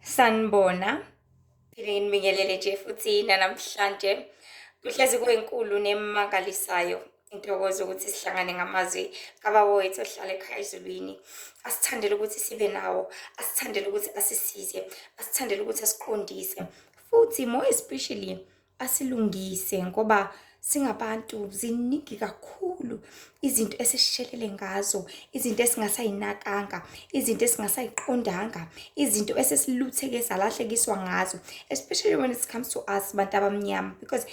Sanibona, phinde nginibingelele nje futhi nanamhlanje. Kuhlezi kuyinkulu nemangalisayo intokozo ukuthi sihlangane ngamazwi kaBaba wethu ohlala ekhaya ezulwini. Asithandele ukuthi sibe nawo, asithandele ukuthi asisize, asithandele ukuthi asiqondise, futhi more especially asilungise ngoba singabantu ziningi kakhulu izinto esishelele ngazo, izinto esingasayinakanga, izinto esingasayiqondanga, izinto esesilutheke salahlekiswa ngazo, especially when it comes to us bantu abamnyama, because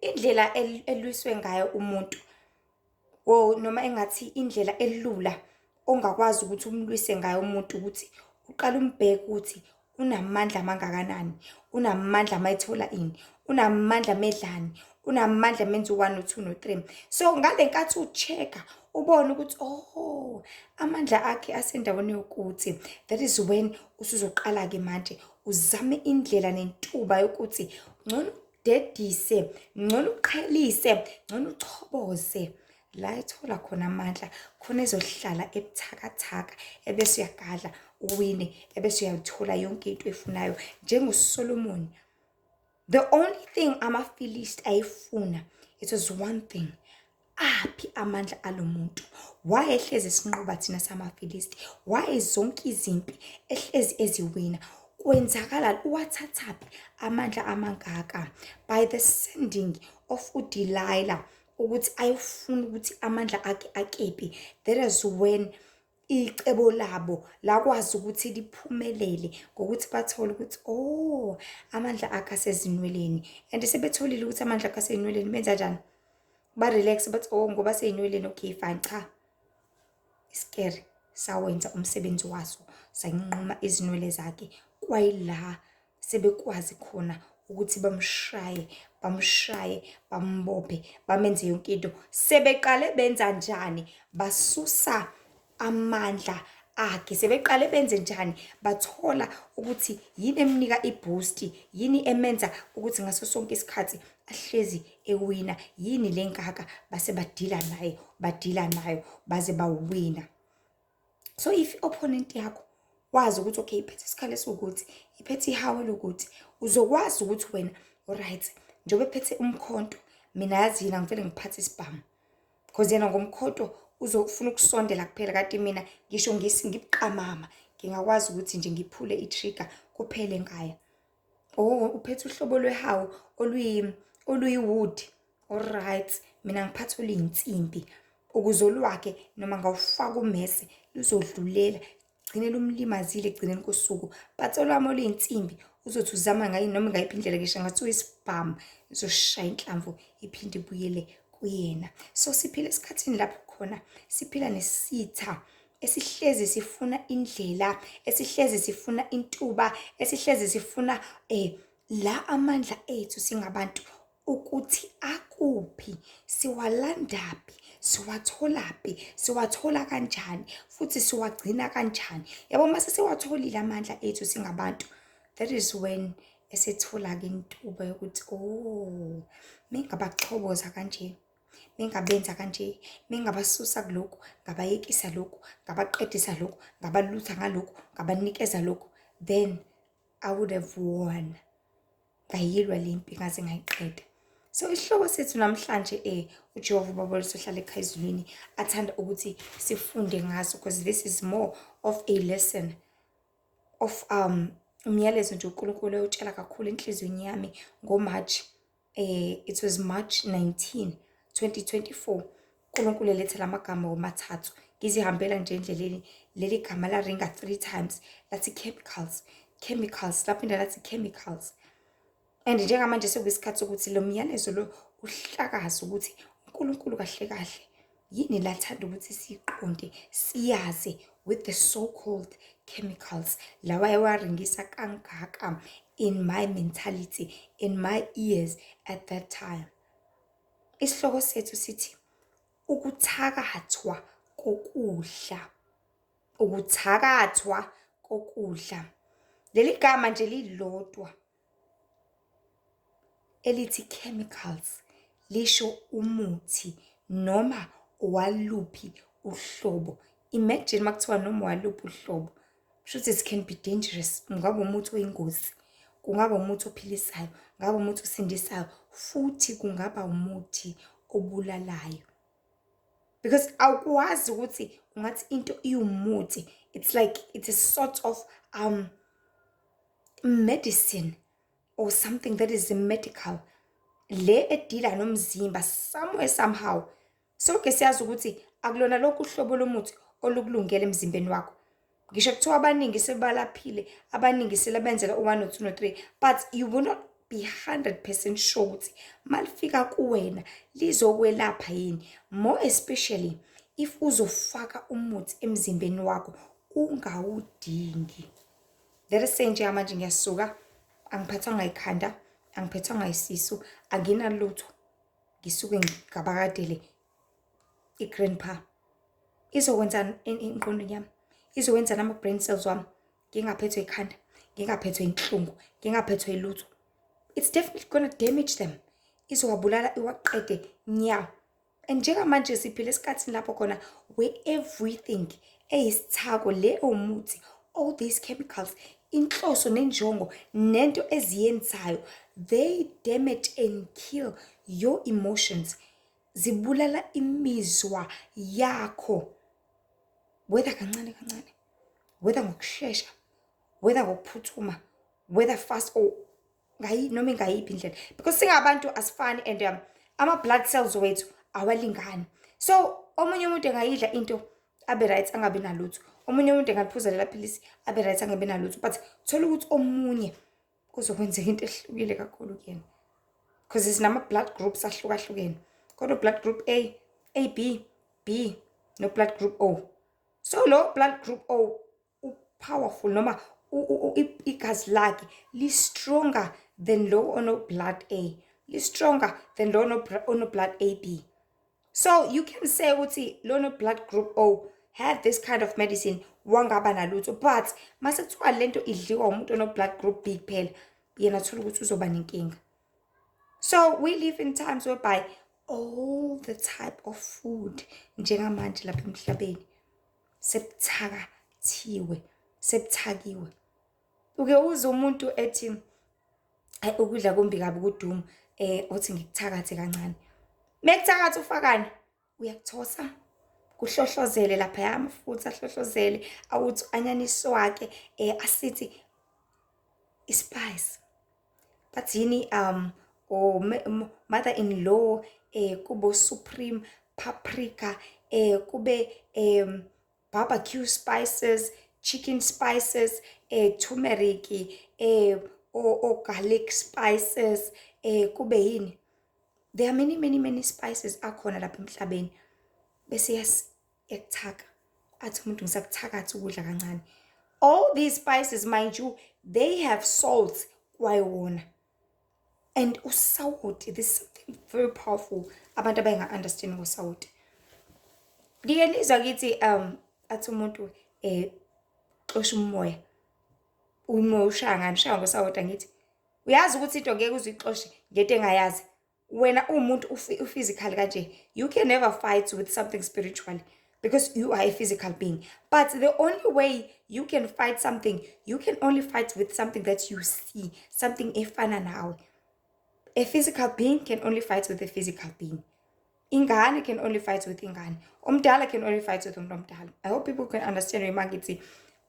indlela elwiswe ngayo umuntu, wo noma engathi indlela elula ongakwazi ukuthi umlwise ngayo umuntu ukuthi uqale umbheke ukuthi unamandla amangakanani, unamandla mayethola ini, unamandla medlani, unamandla menza u-one, no-two, no-three. So ngale nkathi u-check-a ubone ukuthi, oh, amandla akhe asendaweni yokuthi, that is when usuzoqala-ke manje uzame indlela nentuba yokuthi ngcono udedise, ngcono uqhelise, ngcono uchoboze la ethola khona amandla, khona ezohlala ebuthakathaka, ebese uyagadla uwine, ebese uyayithola yonke into oyifunayo njengoSolomon. The only thing amaFilisti ayefuna, it was one thing: aphi amandla alo muntu? Wayehlezi esinqoba thina samaFilisti, waye zonke izimpi ehlezi eziwina, kwenzakalani? Uwathathaphi amandla amangaka? By the sending of uDelilah ukuthi ayofuna ukuthi amandla akhe akephi, that is when icebo labo lakwazi ukuthi liphumelele ngokuthi bathole ukuthi, oh, amandla akhe asezinweleni. And sebetholile ukuthi amandla akhe asezinweleni, benza njani? Ba-relax, bathi, "Oh, ngoba seyinweleni, okay, fine." Cha, isikere sawenza umsebenzi waso, sayinquma izinwele zakhe. Kwayila sebekwazi khona ukuthi bamshaye, bamshaye, bambophe, bamenze yonke into. Sebeqale benza njani? Basusa amandla akhe. Sebeqale benze njani? Bathola ukuthi yini emnika i-boost, yini emenza ukuthi ngaso sonke isikhathi ahlezi ewina, yini le ngaka. Base badila naye, badila nayo baze bawina. So if i-opponent yakho wazi ukuthi, okay, iphethe isikhali esiwukuthi, iphethe ihawu elukuthi, uzokwazi ukuthi wena, alright, njengoba ephethe umkhonto, mina yazi yini, angivele ngiphathe isibhamu, because yena ngomkhonto uzofuna ukusondela kuphela, kanti mina ngisho ngibuqamama ngingakwazi ukuthi nje ngiphule i-trigger, kuphele ngayo. Oh, uphethe uhlobo lwehawu oluyi-wood, alright, mina ngiphathe oluyinsimbi, ukuze olwakhe noma ngawufaka ummese luzodlulela, gcine lumlimazile ekugcineni kosuku, but olwami oluyinsimbi uzothi uzama ngayo noma ngayiphi indlela, ngisho ngathiwa isibhamu, izoshaya inhlamvu iphinde ibuyele kuyena. So siphila esikhathini lapho khona siphila nesitha esihlezi sifuna indlela, esihlezi sifuna intuba, esihlezi sifuna la amandla ethu singabantu ukuthi akuphi, siwalandaphi, siwatholaphi, siwathola kanjani, futhi siwagcina kanjani. Yabo, mase siwatholile amandla ethu singabantu, that is when esethola-ke intuba yokuthi, oh, mengabachoboza kanje, mengabenza kanje, mengabasusa kulokhu, ngabayekisa lokhu, ngabaqedisa lokhu, ngabalutha ngalokhu, ngabanikeza lokhu, then I would have won. Ngayilwa le mpi ngaze ngayiqeda. So isihloko sethu namhlanje, uJehova uBaba wethu ohlala ekhaya ezulwini athanda ukuthi sifunde ngaso, because this is more of a lesson of umyalezo nje uNkulunkulu oyotshela kakhulu enhliziyweni yami ngoMarch, it was March 19 2024. uNkulunkulu elethe lamagama womathathu. Ngizihambela nje endleleni, leli gama laringa three times, lathi chemicals, chemicals, laphinda lathi chemicals. And njengamanje sekuyisikhathi sokuthi lo myalezo lo uhlakaze ukuthi uNkulunkulu kahle kahle yini lathanda ukuthi siyiqonde, siyazi with the so called chemicals lawa ewaringisa kangaka in my mentality, in my ears at that time. Isihloko sethu sithi ukuthakathwa kokudla, ukuthakathwa kokudla. Leli gama nje lilodwa elithi chemicals lisho umuthi noma owaluphi uhlobo. Imagine makuthiwa noma waluphi uhlobo. Shuthi it can be dangerous. Ungaba umuthi oyingozi, kungaba umuthi ophilisayo, kungaba umuthi osindisayo, futhi kungaba umuthi obulalayo. Because awukwazi ukuthi ungathi into iwumuthi. It's like it's a sort of medicine or something that is medical. Le e-deal-a nomzimba somewhere somehow. Sonke siyazi ukuthi akulona lokhu uhlobo lomuthi olukulungele emzimbeni wakho. Ngisho kuthiwa abaningi sebalaphile, abaningi sebenzela u-one, no-two, no-three, but you will not be 100% sure ukuthi malifika kuwena lizokwelapha yini. More especially if uzofaka umuthi emzimbeni wakho ungawudingi. Let us say njengamanje ngiyasuka, angiphathwanga ikhanda, angiphethwanga isisu, anginalutho. Ngisuke ngigabakadele i-Grandpa. Izokwenzani engqondweni yami? Izokwenzani ama-brain cells wami? Ngingaphethwe ikhanda, ngingaphethwe inhlungu, ngingaphethwe ilutho. It's definitely gonna damage them. Izowabulala iwaqede nya. And njengamanje siphila esikhathini lapho khona where everything eyisithako le ewumuthi, all these chemicals, inhloso nenjongo nento eziyenzayo, they damage and kill your emotions. Zibulala imizwa yakho. Whether kancane kancane, whether ngokushesha, whether ngokuphuthuma, whether fast or ngayi noma ingayiphi indlela. Because singabantu asifani and ama-blood cells wethu awalingani. So omunye umuntu engayidla into abe right, angabi nalutho. Omunye umuntu engaliphuza lela philisi abe right, angabi nalutho. But thola ukuthi omunye kuzokwenzeka into ehlukile kakhulu kuyena. Because sinama-blood groups ahlukahlukene. Kodwa blood group A, A, B, B no blood group O. So lo blood group O u-powerful noma igazi lakhe li-stronger than lo ono-blood A, li-stronger than lo ono-blood AB. So you can say ukuthi lo no-blood group O had this kind of medicine wangaba nalutho, but mase kuthiwa lento idliwa umuntu ono-blood group B kuphela, yena thola ukuthi uzoba nenkinga. So we live in times whereby all the type of food njengamanje lapha emhlabeni sebuthakathiwe, sebuthakiwe. Uke uzwe umuntu ethi, "Hayi, ukudla kumbi kabi kudumu, othi ngikuthakathe kancane." Mekuthakatha ufakani? Uyakuthosa, kuhlohlozele laphaya amafutha ahlohlozele, awuthi anyanisi wakhe, asithi i-spice. Bathi yini, or mother in law, kubo supreme paprika, kube barbecue spices, chicken spices, turmeric, or garlic spices, kube yini? There are many many many spices akhona lapha emhlabeni. Bese yakuthaka. Athi umuntu, "Ngisakuthakatha ukudla kancane." All these spices, mind you, they have salt kwayona. And usawoti, there's something very powerful abantu abenga-understand ngosawoti. Ngike nizwa kithi athi umuntu xosha umoya. Umoya ushaya ngani? Ushaya ngosawoti, angithi? Uyazi ukuthi into ngeke uze uyixoshe ngento engayazi. Wena uwumuntu u-physical kanje, you can never fight with something spiritually because you are a physical being. But the only way you can fight something, you can only fight with something that you see, something efana nawe. A physical being can only fight with a physical being. Ingane can only fight with ingane. Omdala can only fight with umuntu omdala. I hope people can understand me mangithi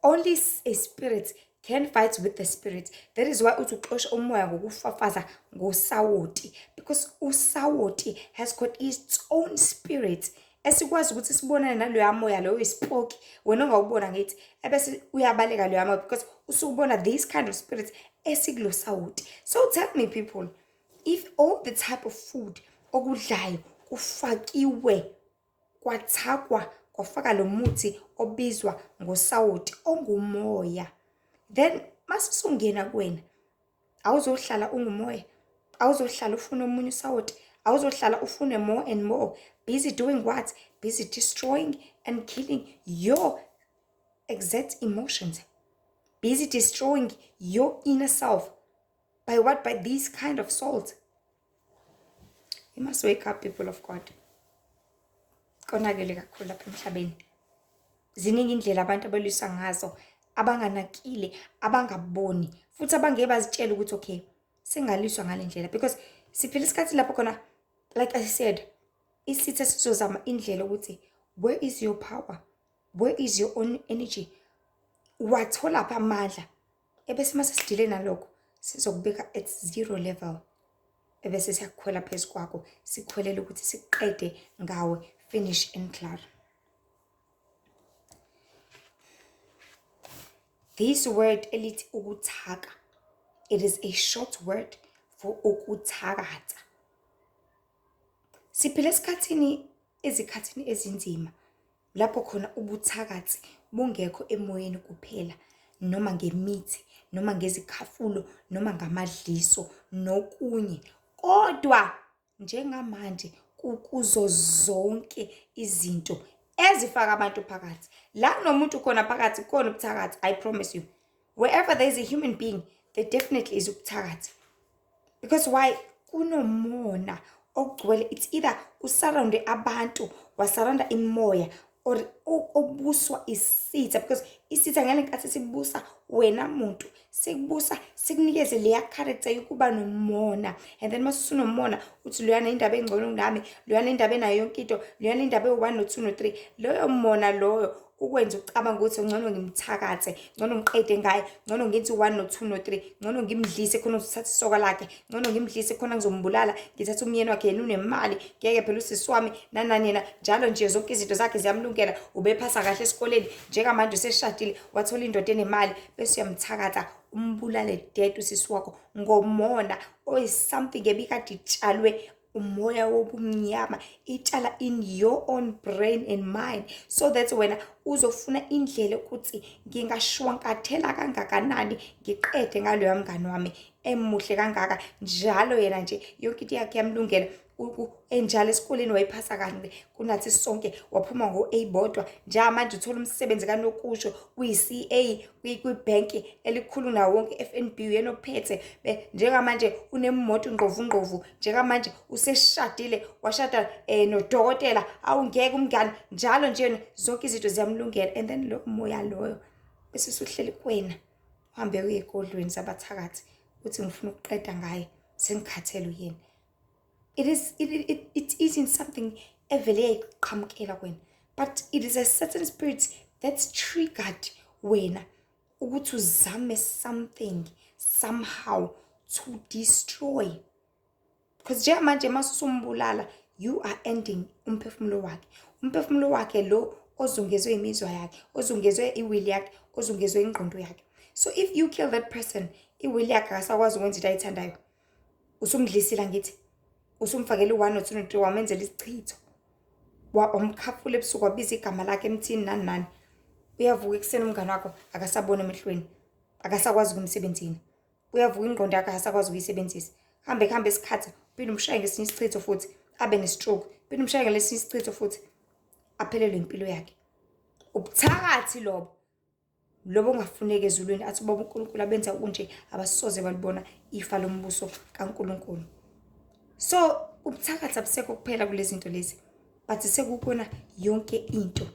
only a spirit can fight with the spirit. That is why uthi uxosha umoya ngokufafaza ngosawoti, because usawoti has got its own spirit esikwazi ukuthi sibonane naloya moya loyo isipoki wena ongawubona ngithi, ebese uyabaleka loya moya because usukubona this kind of spirit esikulo sawoti. So tell me, people, if all the type of food okudlayo kufakiwe, kwathakwa, kwafaka lo muthi obizwa ngosawoti ongumoya, then mase usungena kuwena, awuzohlala ungumoya, awuzohlala ufuna omunye usawoti, awuzohlala ufune more and more, busy doing what? Busy destroying and killing your exact emotions, busy destroying your inner self. By what? By this kind of salt. You must wake up, people of God. Konakele kakhulu lapha emhlabeni. Ziningi indlela abantu abalwisa ngazo. Abanganakile, abangaboni futhi abangeke bazitshele ukuthi okay, singaliswa ngale ndlela, because siphila isikhathi lapho khona, like I said, isitha sizozama indlela ukuthi where is your power, where is your own energy, watholaphi amandla, ebese mase sidile nalokho sizokubeka at zero level, ebese siyakhwela phezu kwakho, sikhwelele ukuthi siqede ngawe, finish and clear. This word elithi ukuthaka, it is a short word for ukuthakatha. Siphila esikhathini, ezikhathini ezinzima lapho khona ubuthakathi bungekho emoyeni kuphela, noma ngemithi, noma ngezikhafulo, noma ngamadliso nokunye, kodwa njengamanje kukuzo zonke izinto ezifaka abantu phakathi. La kunomuntu khona phakathi, kukhona ubuthakathi, I promise you. Wherever there is a human being, there definitely is ubuthakathi. Because why? Kunomona ogcwele. It's either usurrounde abantu, wasurrounda imoya, or obuswa isitha, because isitha ngale nkathi sibusa wena muntu, sikubusa sikunikeze leya character yokuba nomona, and then mase usunomona uthi loyana indaba engcono kunami, loyana indaba enayo yonke into, loyana indaba ewu-1 no-2 no-3. Loyo mona loyo ukwenza ucabanga ukuthi ngcono ngimthakathe, ngcono ngiqede ngaye, ngcono ngenze u-1 no-2 no-3, ngcono ngimdlise khona ngizothatha isoka lakhe, ngcono ngimdlise khona ngizombulala, ngithathe umyeni wakhe, yena unemali, ngeke phela usisi wami nanani yena njalo nje zonke izinto zakhe ziyamlungela, ubephasa kahle esikoleni, njengamanje useshadile wathola indoda enemali, bese uyamthakatha umbulale dead usisi wakho ngomona oyi-something ebikade itshalwe umoya wobumnyama, itshala in your own brain and mind, so that wena uzofuna indlela ukuthi ngingashwankathela kangakanani ngiqede ngaloya mngani wami emuhle kangaka, njalo yena nje yonke into yakhe yamlungela, enjalo esikoleni wayiphasa kahle kunathi sonke, waphuma ngo-A bodwa, njengamanje uthola umsebenzi kanokusho kwi-CA kwibhenki elikhulu nawo wonke FNB, uyena ophethe, njengamanje unemoto ngqovu ngqovu, njengamanje useshadile, washada nodokotela, awungeke umngani, njalo nje zonke izinto ziyamlungela, and then lo moya loyo bese usuhleli kuwena, uhambe uye egodlweni sabathakathi uthi ngifuna ukuqeda ngaye, sengikhathele uyena. It isn't something evele yayiqhamukela kuwena, but it is a certain spirit that's triggered wena ukuthi uzame something somehow to destroy. Because njengamanje masusumbulala, you are ending umphefumulo wakhe. Umphefumulo wakhe lo ozungezwe imizwa yakhe, ozungezwe iwill yakhe, ozungezwe ingqondo yakhe. So if you kill that person, iwill yakhe akasakwazi ukwenza into ayithandayo. Usumdlisile angithi, usumfakele u-1 no-2 no-3, wamenzela isichitho, wamkhafula ebusuku, wabiza igama lakhe emthini nani nani. Uyavuka ekuseni umngane wakho akasaboni emehlweni, akasakwazi ukuya emsebenzini, uyavuka ingqondo yakhe akasakwazi ukuyisebenzisa. Kuhambe kuhambe isikhathi, uphinde umshaye ngesinye isichitho futhi, abe ne-stroke, uphinde umshaye ngalesinye isichitho futhi, aphelelwe impilo yakhe. Ubuthakathi lobo, lobo ongafuneki ezulwini. Athi ubaba uNkulunkulu abenza kunje abasoze balibona ifa lombuso kaNkulunkulu. So ubuthakathi abusekho kuphela kulezi zinto lezi, but sekukona yonke into,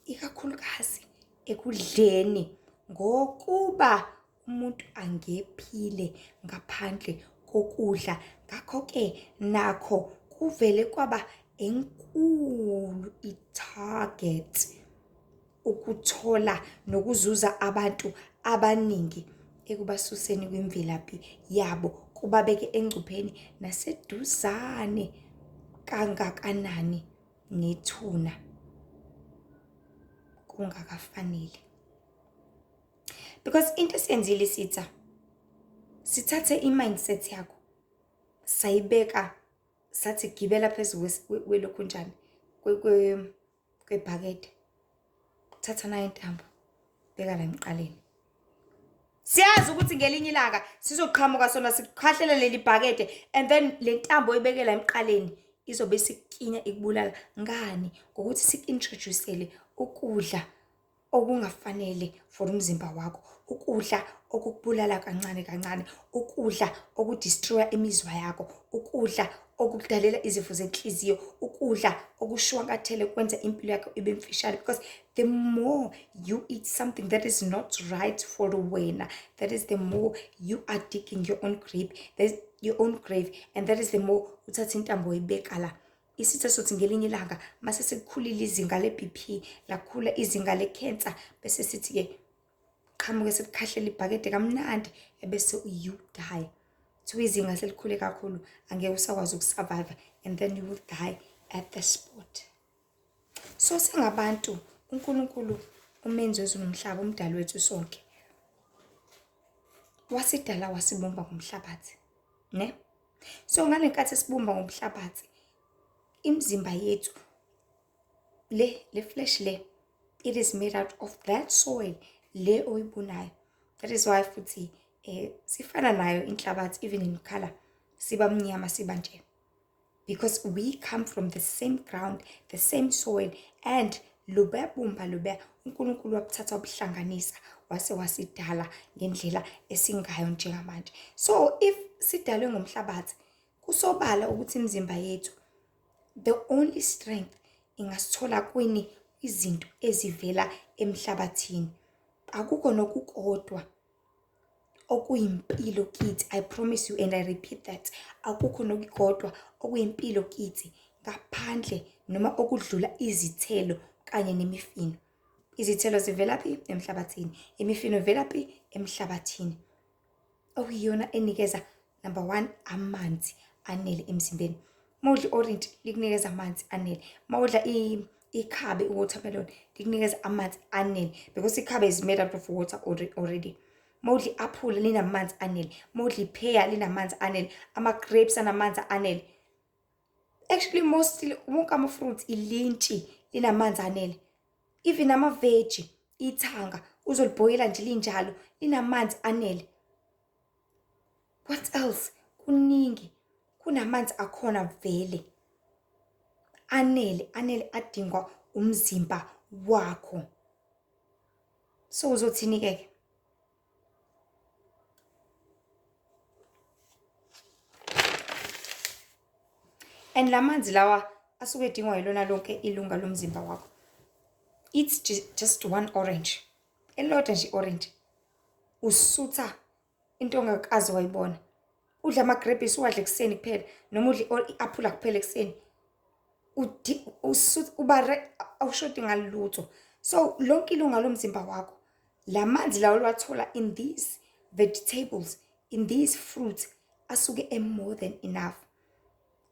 ikakhulukazi ekudleni, ngokuba umuntu angephile ngaphandle kokudla. Ngakho-ke nakho kuvele kwaba enkulu i-target ukuthola nokuzuza abantu abaningi ekubasuseni kwimvelaphi yabo, kubabeke engcupheni naseduzane kangakanani nethuna kungakafanele. Because into esiyenzile isitha, sithathe i-mindset yakho sayibeka, sathi gibela phezu kwelokhunjani kwebhakede, thatha nayo intambo beka la emqaleni. Siyazi ukuthi ngelinye ilanga sizoqhamuka sona sikhahlela leli bhakede, and then le ntambo oyibekela emqaleni izobe isikukinya ikubulala. Ngani? Ngokuthi siku-introduce-ele ukudla okungafanele for umzimba wakho, ukudla okukubulala kancane kancane, ukudla okudestroya imizwa yakho, ukudla okukudalela izifo zenhliziyo, ukudla okushwankathele kwenza impilo yakho ibe mfishane. Because The more you eat something that is not right for wena, that is the more you are digging your own grave, there's your own grave, and that is the more uthatha intambo uyibeka la. Isitha sothi ngelinye ilanga mase sekukhulile izinga le-BP, lakhula izinga le-cancer, bese sithi-ke qhamuke sekukhahlela ibhakede kamnandi, ebese you die. Kuthiwa izinga selikhule kakhulu, angeke usakwazi ukusurvive, and then you will die at the spot. So singabantu, uNkulunkulu umenzi wezulu nomhlaba, umdali wethu sonke, wasidala wasibumba ngomhlabathi, ne? So ngale nkathi sibumba ngomhlabathi, imizimba yethu le flesh le, it is made out of that soil le oyibonayo. That is why futhi sifana nayo inhlabathi, even in color, siba mnyama siba nje. Because we come from the same ground, the same soil, and lobuya bumba lobuya uNkulunkulu wabuthatha wabuhlanganisa wase wasidala ngendlela esingayo njengamanje. So if sidalwe ngomhlabathi, kusobala ukuthi imizimba yethu, the only strength ingasithola kwini, izinto ezivela emhlabathini. Akukho nokukodwa okuyimpilo kithi, I promise you and I repeat that, akukho nokukodwa okuyimpilo kithi ngaphandle noma okudlula izithelo kanye nemifino. Izithelo zivela phi? Emhlabathini. Imifino ivela phi? Emhlabathini. Okuyiyona enikeza number 1 amanzi anele emzimbeni. Uma udla i-orange likunikeza amanzi anele. Uma udla ikhabe, i-watermelon, likunikeza amanzi anele, because ikhabe is made out of water already. Uma udla i-aphula linamanzi anele. Uma udla ipheya linamanzi anele. Ama-grapes anamanzi anele. Actually mostly wonke ama-fruits, ilintshi linamanzi anele. Even ama-veggie, ithanga uzolibhoyila nje linjalo, linamanzi anele. What else? Kuningi, kunamanzi akhona vele anele, anele adingwa umzimba wakho. So uzothini ke? And lamanzi lawa asuke edingwa yilona lonke ilunga lomzimba wakho. It's just one orange. Elilodwa nje orange. Usutha into ongakaze wayibona. Udla amagrebhisi uwadle ekuseni kuphela, noma udle i-aphula kuphela ekuseni. Uba awushodi ngalutho. So lonke ilunga lomzimba wakho, lamanzi lawo owathola in these vegetables, in these fruits, asuke e more than enough.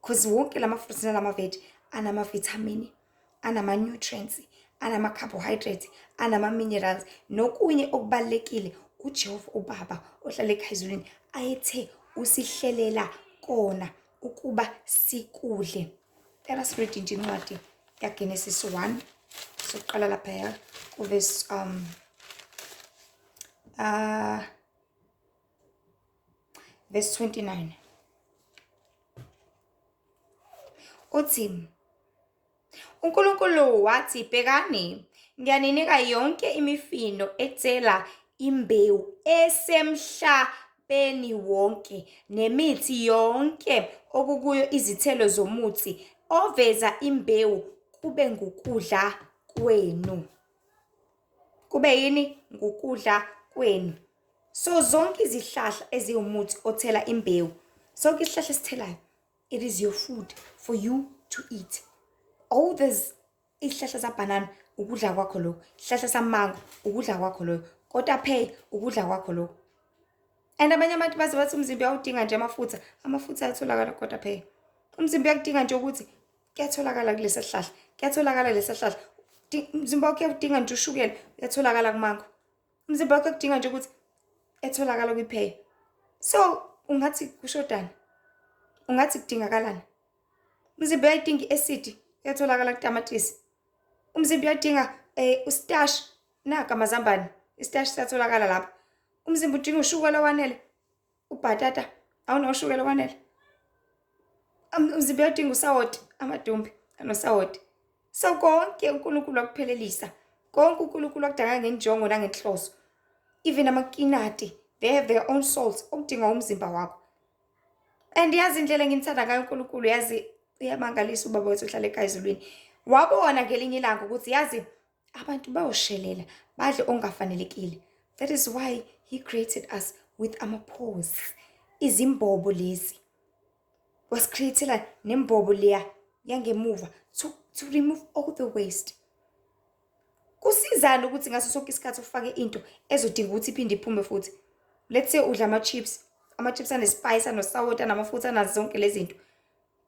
Because wonke lama fruits nalama veg anama vitamin, anama nutrients, anama carbohydrates, anama minerals, nokunye okubalulekile uJehova uBaba ohlala ekhaya ezulwini ayethe usihlelela kona ukuba sikudle. Let us read nje incwadi yaGenesis 1. Soqala lapha kuverse verse 29. Uthi uNkulunkulu wathi, bhekani, ngiyaninika yonke imifino ethela imbewu esemhlabeni wonke, nemithi yonke okukuyo izithelo zomuthi oveza imbewu, kube ngukudla kwenu. Kube yini? Ngukudla kwenu. So zonke izihlahla eziwumuthi othela imbewu, sonke isihlahla esithelayo, it is your food for you to eat. All these isihlahla sabhanana, ukudla kwakho lokho. Isihlahla samango, ukudla kwakho lokho. Kotapheya, ukudla kwakho lokho. And abanye abantu baze bathi umzimba uyawudinga nje amafutha. Amafutha ayatholakala kotapheya. Umzimba uyakudinga nje ukuthi kuyatholakala kulesa sihlahla, kuyatholakala lesa sihlahla. Umzimba wakho uyawudinga nje ushukela, uyatholakala kumango. Umzimba wakho uyakudinga nje ukuthi etholakala kwipheya. So ungathi kushodana, ungathi kudingakalani. Umzimba uyayidinga i-acid, uyatholakala kutamatisi. Umzimba uyadinga ustarch, naka amazambane, istarch siyatholakala lapho. Umzimba udinga ushukela owanele, ubhatata awunawo ushukela owanele. Umzimba uyadinga usawoti, amadumbe anosawoti. So konke uNkulunkulu wakuphelelisa, konke uNkulunkulu wakudala ngenjongo nangenhloso. Even amakinati, they have their own salt okudingwa umzimba wakho. And yazi indlela engimthanda ngayo uNkulunkulu, yazi uyamangalisa ubaba wethu ohlala ekhaya ezulwini. Wabona ngelinye ilanga ukuthi yazi Abantu bayoshelela badle ongafanelekile. That is why he created us with ama-pores, izimbobo lezi. Wasicreatela nembobo leya yangemuva to remove all the waste. Kusizani ukuthi ngaso sonke isikhathi ufake into ezodinga ukuthi iphinde iphume futhi? Let's say udla ama-chips, ama-chips ane-spice, anosawoti, anamafutha, anazo zonke lezi zinto.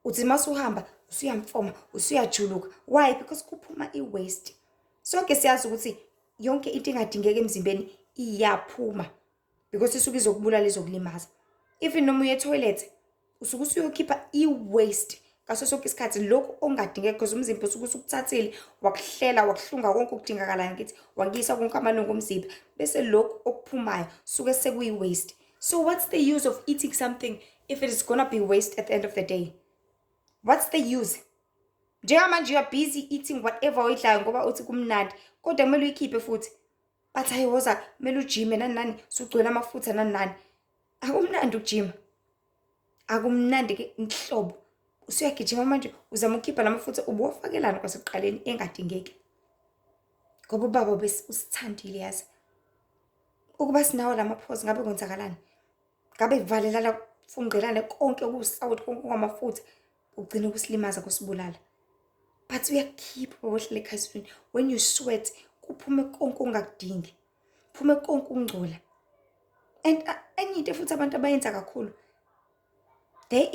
Uthi masuhamba usuyamfoma, usuyajuluka. Why? Because kuphuma i-waste. Sonke siyazi ukuthi yonke into engadingeki emzimbeni iyaphuma because isuke izokubulala, izokulimaza. Even noma uye etoilet usuke usuyokhipha i-waste ngaso sonke isikhathi, lokhu okungadingeki, because umzimba usuke usukuthathile wakuhlela, wakuhlunga konke okudingakalayo, ngithi wakuyisa konke amalungu omzimba, bese lokhu okuphumayo suke sekuyi-waste. So what's the use of eating something if it is gonna be waste at the end of the day? What's the use? Njengamanje you are busy eating whatever oyidlayo ngoba uthi kumnandi, kodwa kumele uyikhiphe futhi. Bathi hayi woza, kumele ujime nani nani, sugcwele amafutha nani nani. Akumnandi ukujima, akumnandi ke nhlobo. Usuyagijima manje uzama ukukhipha lamafutha ubuwafakelani kwasekuqaleni engadingeki. Ngoba ubaba usithandile yazi. Ukuba sinawo lamaphozi ngabe kwenzakalani? Ngabe kuvalelana kufungqelane konke okuwusawoti, konke okungamafutha, ugcine kusilimaza, kusibulala. But uyakukhipha baba ohlala ekhaya ezulwini. When you sweat kuphume konke ongakudingi, kuphume konke ukungcola. And enye into futhi abantu abayenza kakhulu, they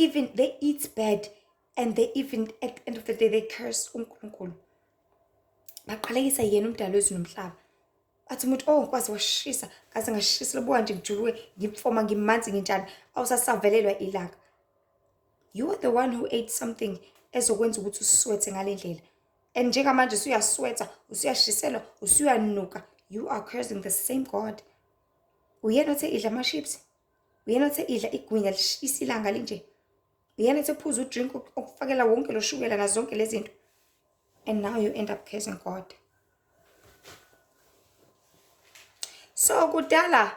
eat bad and they even at the end of the day they curse uNkulunkulu. Baqalekisa yena umdali wezulu nomhlaba. Athi umuntu, oh kwaze washisa, ngaze ngashisa, lobuka nje ngijuluke, ngimfoma, ngimanzi, nginjani, awusasavelelwa ilanga. You are the one who ate something ezokwenza ukuthi uswethe ngale ndlela. And njengamanje usuyaswetha, usuyashiselwa, usuyanuka. You are cursing the same God. Uyena othe idla ama-chips, uyena othe idla igwinya lishisa ilanga linje, uyena othe phuza udrink okufakela wonke lo shukela nazo zonke lezi zinto. And now you end up cursing God. So kudala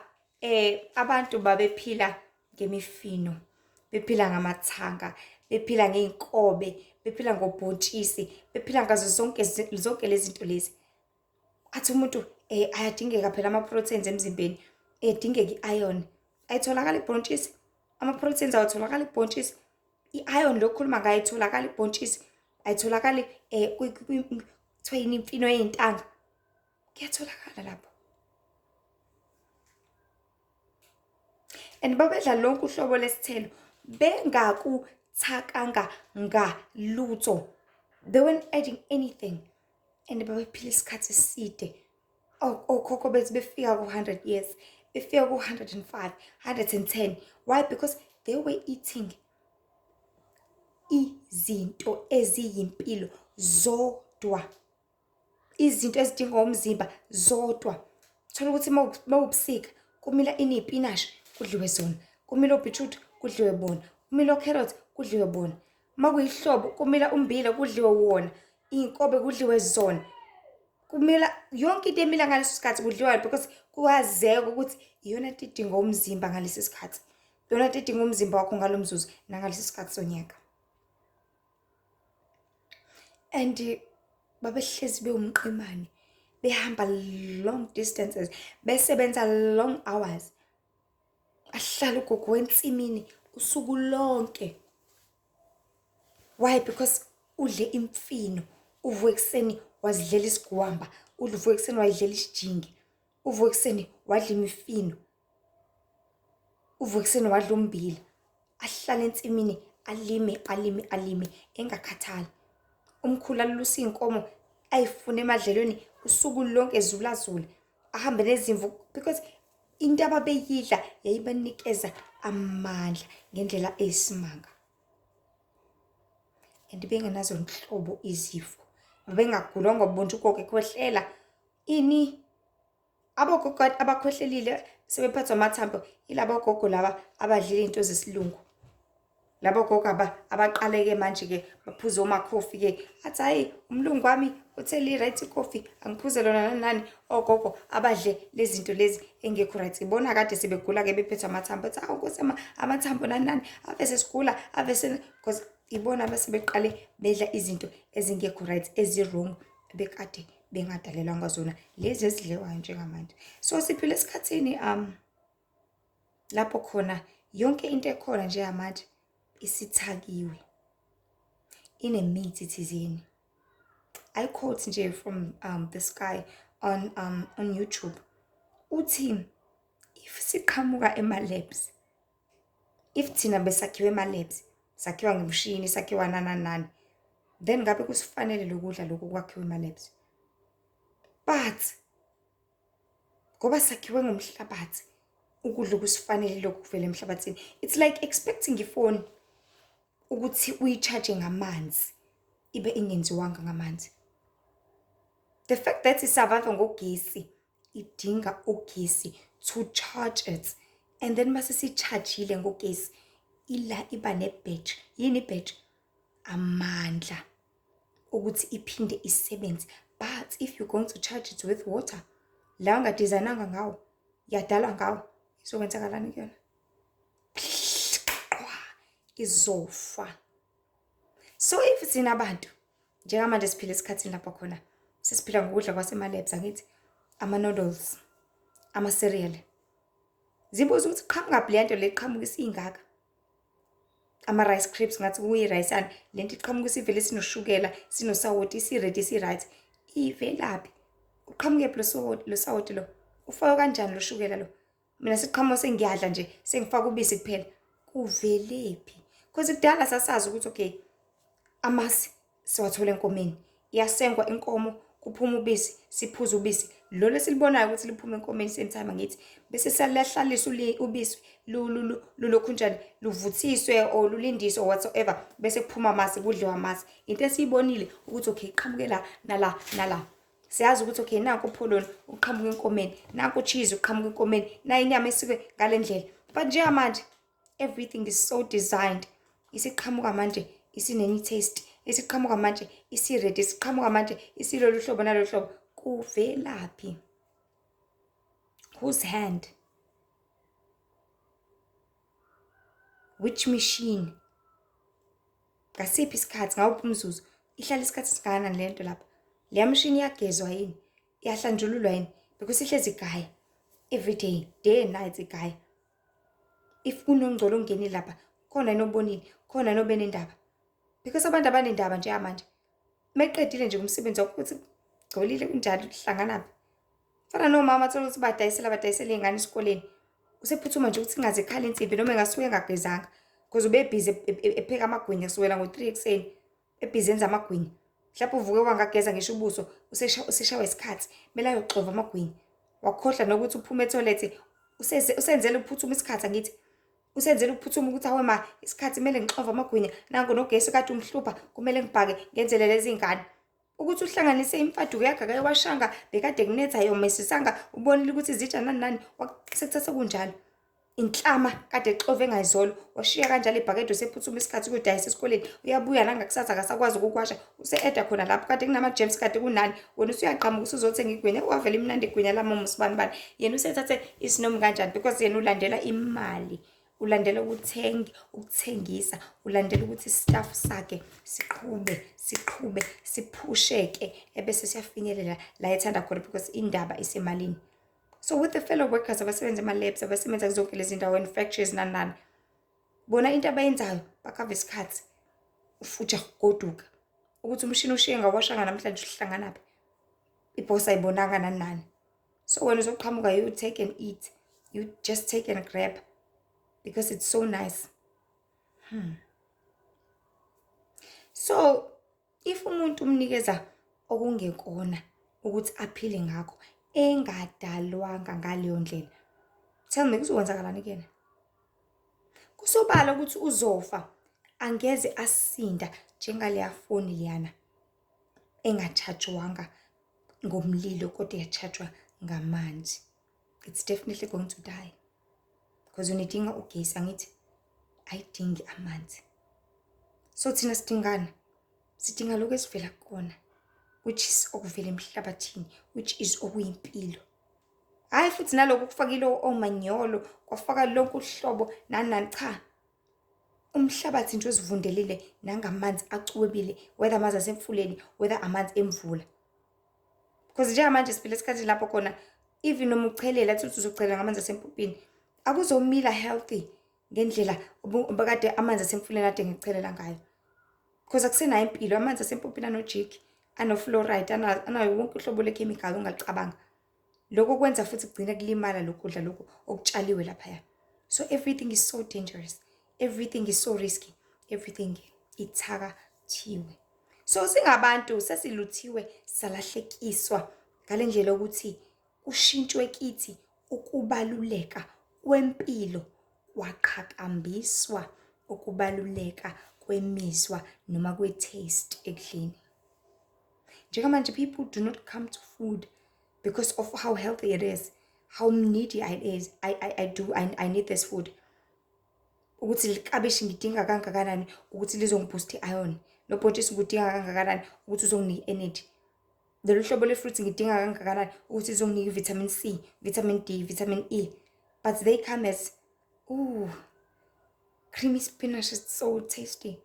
abantu babephila ngemifino, bephila ngamathanga, bephila ngey'nkobe, bephila ngobhontshisi, bephila ngazo zonke zonke lezi zinto lezi. Athi umuntu ayadingeka phela ama-proteins emzimbeni, edingeka i-iron. Ayitholakala ibhontshisi, ama-proteins awatholakala ibhontshisi. I-iron lo khuluma ngayo ayitholakala ibhontshisi, ayitholakali kuthiwa yini imfino yey'ntanga. Kuyatholakala lapho. And babedla lonke uhlobo lesithelo bengakuthakanga ngalutho. They weren't adding anything. And babephila isikhathi eside. Okhokho bethu befika ku-100 years, befika ku-105, 110. Why? Because they were eating izinto eziyimpilo zodwa, izinto ezidingwa umzimba zodwa. Thola ukuthi mawubusika kumila iney'pinashi kudliwe zona, kumila obhithrudi kudliwe bona, kumila okherothi kudliwe bona, makuyihlobo kumila ummbila kudliwe wona, iy'nkobe kudliwe zona, kumila yonke into emila ngaleso sikhathi kudliwa, because kuwazeka ukuthi iyona nto idinga umzimba ngalesi sikhathi, iyona nto idinga umzimba wakho ngalo mzuzu nangalesi sikhathi sonyaka. And babehlezi bewumqemane, behamba long distances, besebenza long hours. Ahlala ugogo wensimini usuku lonke. Why? Because udle imfino, uvuke ekuseni wazidlela isigwamba, uvuke ekuseni wayidlela isijingi, uvuke ekuseni wadla imifino, uvuke ekuseni wadla ummbila. Ahlale ensimini alime, alime, alime engakhathali. Umkhulu aluse iy'nkomo ayifune emadlelweni usuku lonke ezulazula, ahambe nezimvu, because into ababeyidla yayibanikeza amandla ngendlela eyisimanga. And bengenazo nhlobo izifo, bengagulwa ngobuntu ugogo ekhwehlela ini. Abogogo abakhwehlelile sebephathwa amathambo yilabo gogo laba abadlile iy'nto zesilungu. Labo gogo abaqale-ke manje-ke baphuze omakhofi-ke, athi hhayi umlungu wami uthe li-right ikhofi angiphuze lona nani nani. Ogogo abadle lezi zinto lezi engekho right, ibona kade sebegula-ke bephethwe amathambo, athi hawu Nkosi amathambo nani nani, ave sesigula ave se, because ibona abasebeqale bedla izinto ezingekho right, ezi-wrong bekade bengadalelwanga zona, lezi ezidliwayo njengamanje. So siphila esikhathini lapho khona yonke into ekhona njengamanje isithakiwe, inemithi thizeni. I quote nje from this guy on YouTube, uthi if siqhamuka ema-labs, if thina besakhiwe ema-labs, sakhiwa ngemishini, sakhiwa nani nani, then ngabe kusifanele lokudla lokhu kwakhiwe ema-labs. But ngoba sakhiwe ngomhlabathi, ukudla okusifanele lokhu kuvela emhlabathini. It's like expecting ifoni ukuthi uyi-charge ngamanzi ibe ingenziwanga ngamanzi. The fact that i-survive ngogesi, idinga ugesi to charge it, and then mase si-charge-ile ngogesi, ila iba ne-battery. Yini i-battery? Amandla ukuthi iphinde isebenze. But if you're going to charge it with water, la unga-design-anga ngawo, yadalwa ngawo, izokwenzakalani kuyona? Izofa. So if thina abantu njengamanje siphila esikhathini lapho khona sesiphila ngokudla kwasema-labs, angithi ama-noodles, ama-cereal, zibuza ukuthi qhamukaphi le nto le iqhamuka isingaka, ama-rice crisps, ngathi kuyi-rice-ana le nto iqhamuka isivele sinoshukela, sinosawoti, isi-ready, isi-right, ivelaphi? Uqhamukephi lo sawoti lo? Ufakwe kanjani lo shukela lo? Mina siqhamuka sengiyadla nje, sengifaka ubisi kuphela, kuvelephi? Because kudala sasazi ukuthi okay, amasi siwathola enkomeni, iyasengwa inkomo, kuphuma ubisi, siphuze ubisi lolu esilibonayo ukuthi liphuma enkomeni same time, angithi bese siyalahlalisa ubisi lulokhunjani, luvuthiswe or lulindiswe or whatsoever, bese kuphuma amasi, kudliwa amasi. Into esiyibonile ukuthi okay, iqhamuke la nala nala. Siyazi ukuthi okay, nanku upholoni uqhamuka enkomeni, nanku cheese uqhamuka enkomeni, nayi inyama esikwe ngale ndlela. But njengamanje everything is so designed, isiqhamuka manje isinenye taste, isiqhamuka manje isi-ready, isiqhamuka manje isilolu hlobo nalolu hlobo. Kuvelaphi? Whose hand? Which machine? Ngasiphi isikhathi? Ngawuphi umzuzu? Ihlala isikhathi esingakanani le nto lapha? Leya mshini iyagezwa yini? Iyahlanjululwa yini? Because ihlezi igaya every day, day and night igaya. If kunongcolo ongenile lapha, khona yini obonile? Khona yini obenendaba? Because abantu abanendaba njengamanje, meqedile nje umsebenzi wakho ukuthi gcolile kunjalo, kuhlanganaphi? Fana nomama, thola ukuthi badayisela iy'ngane esikoleni, usephuthuma nje ukuthi ingaze ikhale insimbi noma engasuke engagezanga, because ube-busy epheka amagwinya kusukela ngo-3 ekuseni, e-busy enza amagwinya. Mhlawumbe uvuke wangageza ngisho ubuso, useshawa isikhathi, kumele ayoxova amagwinya, wakhohlwa nokuthi uphume ethoyilethi, usenzela ukuphuthuma isikhathi, angithi usenzela ukuphuthuma ukuthi awe ma, isikhathi kumele ngixove amagwinya, nangu nogesi kade umhlupha, kumele ngibhake ngenzele lezi ngane. Ukuthi uhlanganise imfaduko yakhe, akayiwashanga, bekade kunetha, ayomesisanga, ubonile ukuthi izitsha nani nani, sekuthatha kunjalo. Inhlama kade exove ngayizolo, washiya kanjalo ibhakede, usephuthuma isikhathi ukuyodayisa esikoleni, uyabuya nangakusasa akasakwazi ukukwasha, use-eda khona lapho kade kunama-germs, kade kunani. Wena usuyaqhamuka usuzothenga igwinya, wavele imnandi igwinya lamama usibanibani, yena usethathe isinomi kanjani? Because yena ulandela imali, ulandela ukuthenga, ukuthengisa, ulandela ukuthi i-staff sakhe siqhube, siqhube, siphusheke, ebese siyafinyelela la ethanda khona, because indaba isemalini. So with the fellow workers abasebenza ema-labs, abasebenza zonke lezi ndawo and factories nani nani, bona into abayenzayo bakhava isikhathi, ufuthi goduka ukuthi umshini ushiye ngawashanga namhlanje uhlanganaphi, ibhosi ayibonanga nani nani. So wena uzoqhamuka, you take and eat, you just take and grab because it's so nice. So if umuntu umnikeza okungekona ukuthi aphile ngakho, engadalwanga ngaleyo ndlela, tell me, kuzokwenzakalani kuyena? Kusobala ukuthi uzofa, angeze asinda njengaleya foni leyana enga-charge-wanga ngomlilo kodwa ya-charge-wa ngamanzi. It's definitely going to die because unidinga ugesi, angithi ayidingi amanzi. So thina sidingana, sidinga lokhu esivela kukona, which is okuvela emhlabathini, which is okuyimpilo. Hhayi futhi nalokhu kufakile omanyolo, kwafaka lonke uhlobo nani nani, cha. Umhlabathi nje ozivundelile nangamanzi acwebile, whether amanzi asemfuleni, whether amanzi emvula. Because njengamanje siphila esikhathini lapho khona even noma uchelela, athi uzochelela ngamanzi asempompini, akuzomila healthy ngendlela obekade amanzi asemfuleni ade ngichelela ngayo. Because akusenayo impilo, amanzi asempompini anojiki, ano-fluoride, anayo wonke uhlobo lwe-chemical ongalicabanga. Lokho kwenza futhi kugcine kulimala lokhu kudla lokhu okutshaliwe laphaya. So everything is so dangerous, everything is so risky, everything ithakathiwe. So singabantu sesiluthiwe, salahlekiswa ngale ndlela yokuthi kushintshwe kithi ukubaluleka kwempilo, kwaqhakambiswa ukubaluleka kwemizwa noma kwe-taste ekudleni. Njengamanje people do not come to food because of how healthy it is, how needy it is. I need this food. Ukuthi likabishi ngidinga kangakanani ukuthi lizongiboost i-iron. Lo bhontshisi ngidinga kangakanani ukuthi uzonginika i-energy. Lolu hlobo lwe-fruit ngidinga kangakanani ukuthi izonginika i-vitamin C, vitamin D, vitamin E. But they come as, ooh, creamy spinach is so tasty.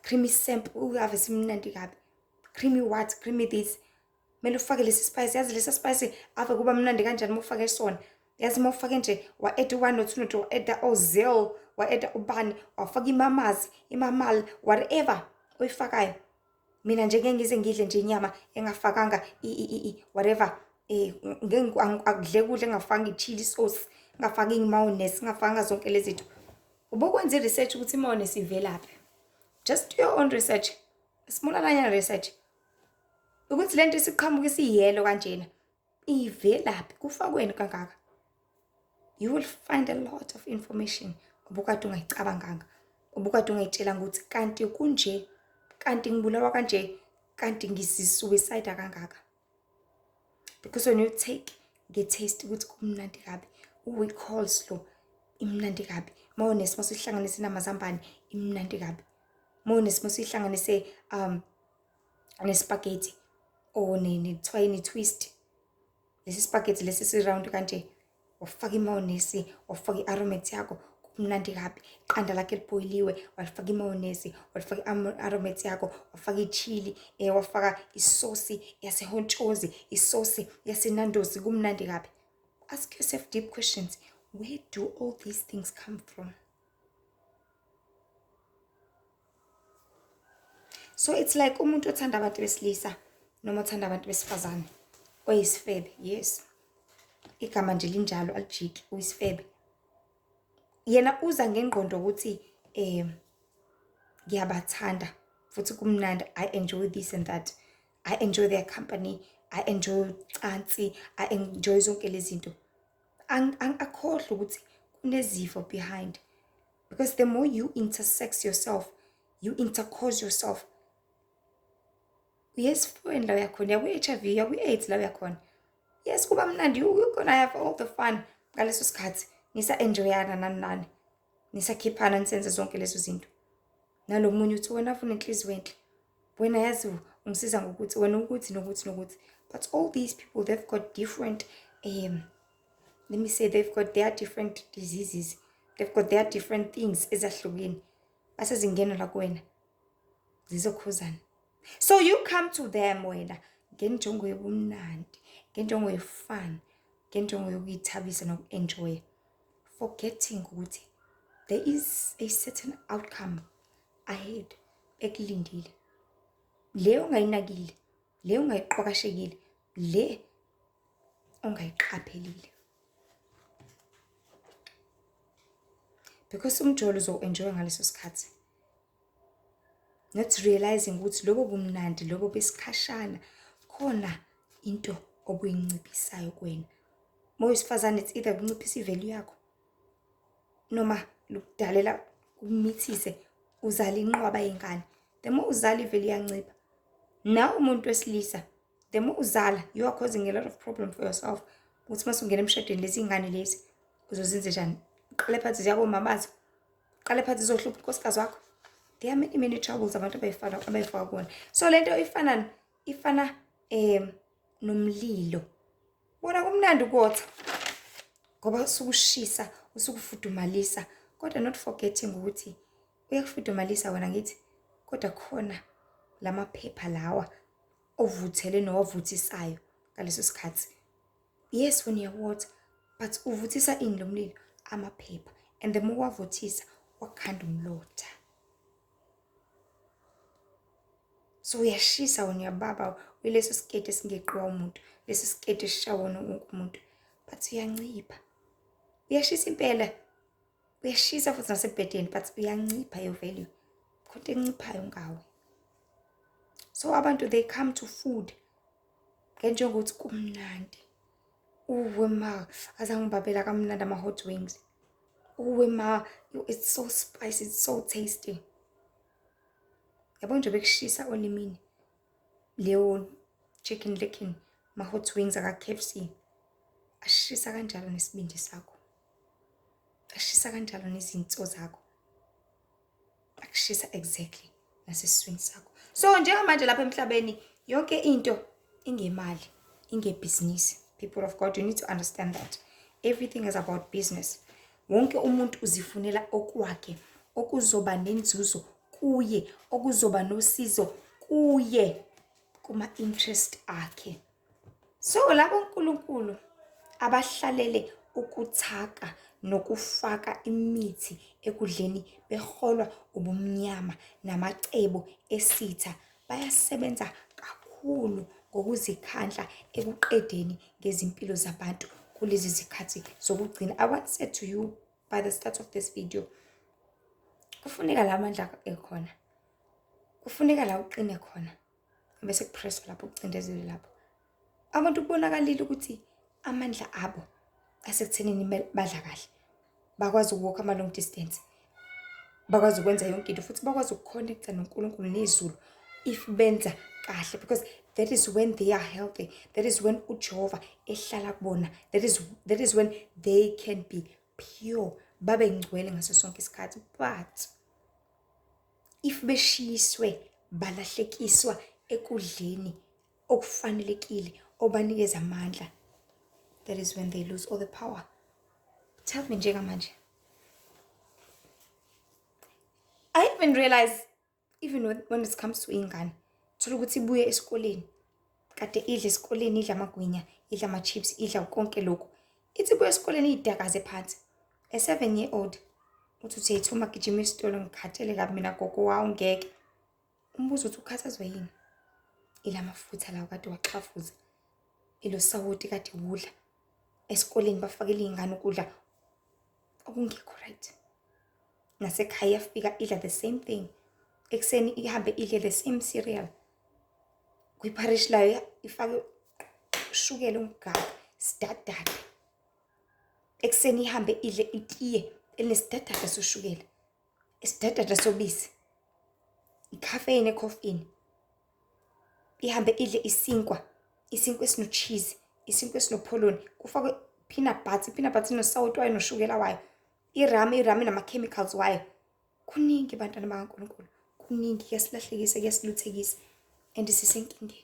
Creamy samp, ooh, ave simnandi kabi. Creamy what, creamy this. Kumele ufake lesi spice, yazi lesi spice ave kuba mnandi kanjani uma ufake sona. Yazi uma ufake nje wa-add u-one no two no three, wa-add ozeal, wa-add ubani, wafaka imamazi, imamal, whatever oyifakayo. Mina nje ngeke ngize ngidle nje inyama engafakanga whatever, ngeke akudle kudla engafakanga i-chili sauce, ngafaki i-mayonnaise, ngafakanga zonke lezi zinto. Ubokwenza i-research ukuthi i-mayonnaise ivelaphi. Just do your own research. Small research. Ukuthi lento isiqhamuka isiyelo kanjena ivelaphi, kufakweni kangaka. You will find a lot of information obukade ungayicabanganga, obukade ungayitshelanga ukuthi kanti kunje, kanti ngibulawa kanje, kanti ngisi-suicide kangaka. Because when you take nge-taste ukuthi kumnandi kabi, uyi-coleslaw imnandi kabi, mayonnaise masuyihlanganise namazambane imnandi kabi, mayonnaise masuyihlanganise ne-spaghetti or kuthiwa yini, twist, lesi spaghetti lesi si-round kanje, wafaka i-mayonnaise, wafaka i-aromat yakho, kumnandi kabi. Iqanda lakho elibhoyiliwe, walifaka i-mayonnaise, walifaka i-aromat yakho, wafaka i-chili, wafaka isosi yasehontshozi, isosi yasenandosi, kumnandi kabi. Ask yourself deep questions. Where do all these things come from? So it's like umuntu othanda abantu besilisa noma othanda abantu besifazane oyisifebe. Yes, igama nje linjalo alijiki, uyisifebe. Yena uza ngengqondo ukuthi ngiyabathanda futhi kumnandi, I enjoy this and that, I enjoy their company, I enjoy ucansi, I enjoy zonke lezi zinto. Akhohlwe ukuthi kunezifo behind. Because the more you intersex yourself, you intercourse yourself, uyesifweni la uyakhona, uya kwi-H_I_V, uya kwi-AIDS la uyakhona. Yes, kuba mnandi, you're gonna have all the fun ngaleso sikhathi, nisa-enjoyana nani nani, nisakhiphana, nisenze zonke lezo zinto. Nalo munye uthi wena unenhliziyo enhle, wena yazi ungisiza ngokuthi, wena ukuthi nokuthi nokuthi. But all these people, they've got different, let me say they've got their different diseases, they've got their different things ezahlukene. Base zingena la kuwena, zizokhuzana. So you come to them wena ngenjongo yobumnandi, ngenjongo ye-fun, ngenjongo yokuyithabisa noku-enjoy, forgetting ukuthi there is a certain outcome ahead ekulindile. Le ongayinakile, le ongayiqwakashekile, le ongayiqaphelile. Because umjolo uzowu-enjoy ngaleso sikhathi, not realizing ukuthi lobo bumnandi lobo besikhashana khona into obuyinciphisayo kuwena. Uma uyisifazane, it's either kunciphisa i-value yakho noma lukudalela kumithise uzale inqwaba yengane. The more uzala, i-value iyancipha. Nawe umuntu wesilisa, the more uzala, you are causing a lot of problem for yourself. Ukuthi mase ungena emshadweni, lezi ngane lezi uzozenze njani? Uqale phansi ziya komamazo, uqale phansi izohlupha unkosikazi wakho. There are many many troubles abantu abayifaka abayifaka kuwona. So lento ifana nomlilo. Bona kumnandi ukotha ngoba usukushisa, usukufudumalisa, kodwa not forgetting ukuthi uyakufudumalisa wena ngithi, kodwa khona lamaphepha lawa ovuthele nowavuthisayo. ngaleso sikhathi. Yes, wena uyawotha, but uvuthisa ini lo mlilo? Amaphepha. And the more wavuthisa, wakhanda umlotha. So uyashisa wena, uyababa, uyileso siketi esingeqiwa umuntu, leso siketi esisha wona wonke umuntu, but uyancipha. Uyashisa impela, uyashisa futhi nasebhedeni, but uyancipha your value. Khonto enciphayo ngawe. So abantu, they come to food ngenjengokuthi kumnandi. Uwe ma, azange ngibabela kamnandi ama-hot wings. Uwe ma, it's so spicy, it's so tasty. Yabo nje bekushisa olimini leyo Chicken Licken, ma-hot wings aka-KFC, ashisa kanjalo nesibindi sakho, ashisa kanjalo nezinso zakho, akushisa exactly nasesiswini sakho. So njengamanje lapha emhlabeni yonke into ingemali, ingebhizinisi. People of God, you need to understand that everything is about business. Wonke umuntu uzifunela okwakhe, okuzoba nenzuzo kuye, okuzoba nosizo kuye, kuma-interest akhe. So labo nkulunkulu abahlalele ukuthaka nokufaka imithi ekudleni beholwa ubumnyama namacebo esitha, bayasebenza kakhulu ngokuzikhandla ekuqedeni ngezimpilo zabantu kulezi zikhathi zokugcina. I once said to you by the start of this video, kufuneka la mandla ekhona, kufuneka la uqine khona, bese kupresswa lapho, kucindezele lapho. Abantu kubonakalile ukuthi amandla abo asekuthenini badla kahle, bakwazi ukuwalk ama-long distance, bakwazi ukwenza yonke into, futhi bakwazi ukuconnecta noNkulunkulu nezulu if benza kahle, because that is when they are healthy, that is when uJehova ehlala kubona, that is when they can be pure, babe ngcwele ngaso sonke isikhathi. But if beshiswe balahlekiswa ekudleni okufanelekile obanikeza amandla, that is when they lose all the power. Tell me njengamanje, I even realize even when it comes to ingane, thola ukuthi ibuye esikoleni, kade idla esikoleni, idla amagwinya, idla ama-chips, idla konke lokhu, ithi ibuye esikoleni iy'dakaze phansi. A 7-year-old uthi utheyithuma gijima esitolo, ngikhathele kabi mina gogo, wawu ngeke. Umbuzo uthi ukhathazwa yini? Ila mafutha lawo kade waxhafuza, ilo sawoti kade wudla esikoleni, bafakele iy'ngane ukudla okungekho right. Nasekhaya iyafika idla the same thing, ekuseni ihambe idle the same cereal, kwipharishi layo ifake ushukela ongaka, sidadada. Ekuseni ihambe idle itiye elinesidadada soshukela, isidadada sobisi, icaffeine ekhofini. Ihambe idle isinkwa, isinkwa esino-cheese, isinkwa esinopholoni, kufakwe peanut butter, i-peanut butter inosawoti wayo noshukela wayo, iramu, iramu inama-chemicals wayo. Kuningi bantwana bakaNkulunkulu, kuningi, kuyasilahlekisa, kuyasiluthekisa, and sisenkingeni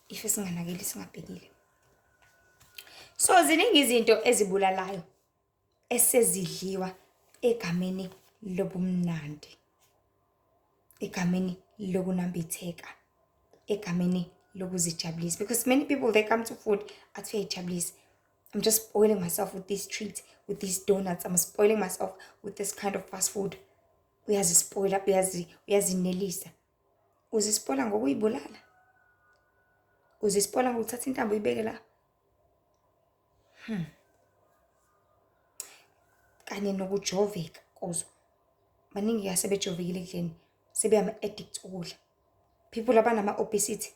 if singanakeli, singabhekile. So ziningi izinto ezibulalayo esezidliwa egameni lobumnandi, egameni lokunambitheka, egameni lokuzijabulisa, because many people, they come to food athi uyayijabulisa. I'm just spoiling myself with these treats, with these donuts. I'm spoiling myself with this kind of fast food. Uyazispoila, uyazinelisa. Uzispoila ngokuyibulala, uzispoila ngokuthatha intambo uyibeke la, kanye nokujoveka kuzo. Baningi asebejovekile ekudleni, sebeyama-addict ukudla. People abanama-obesity,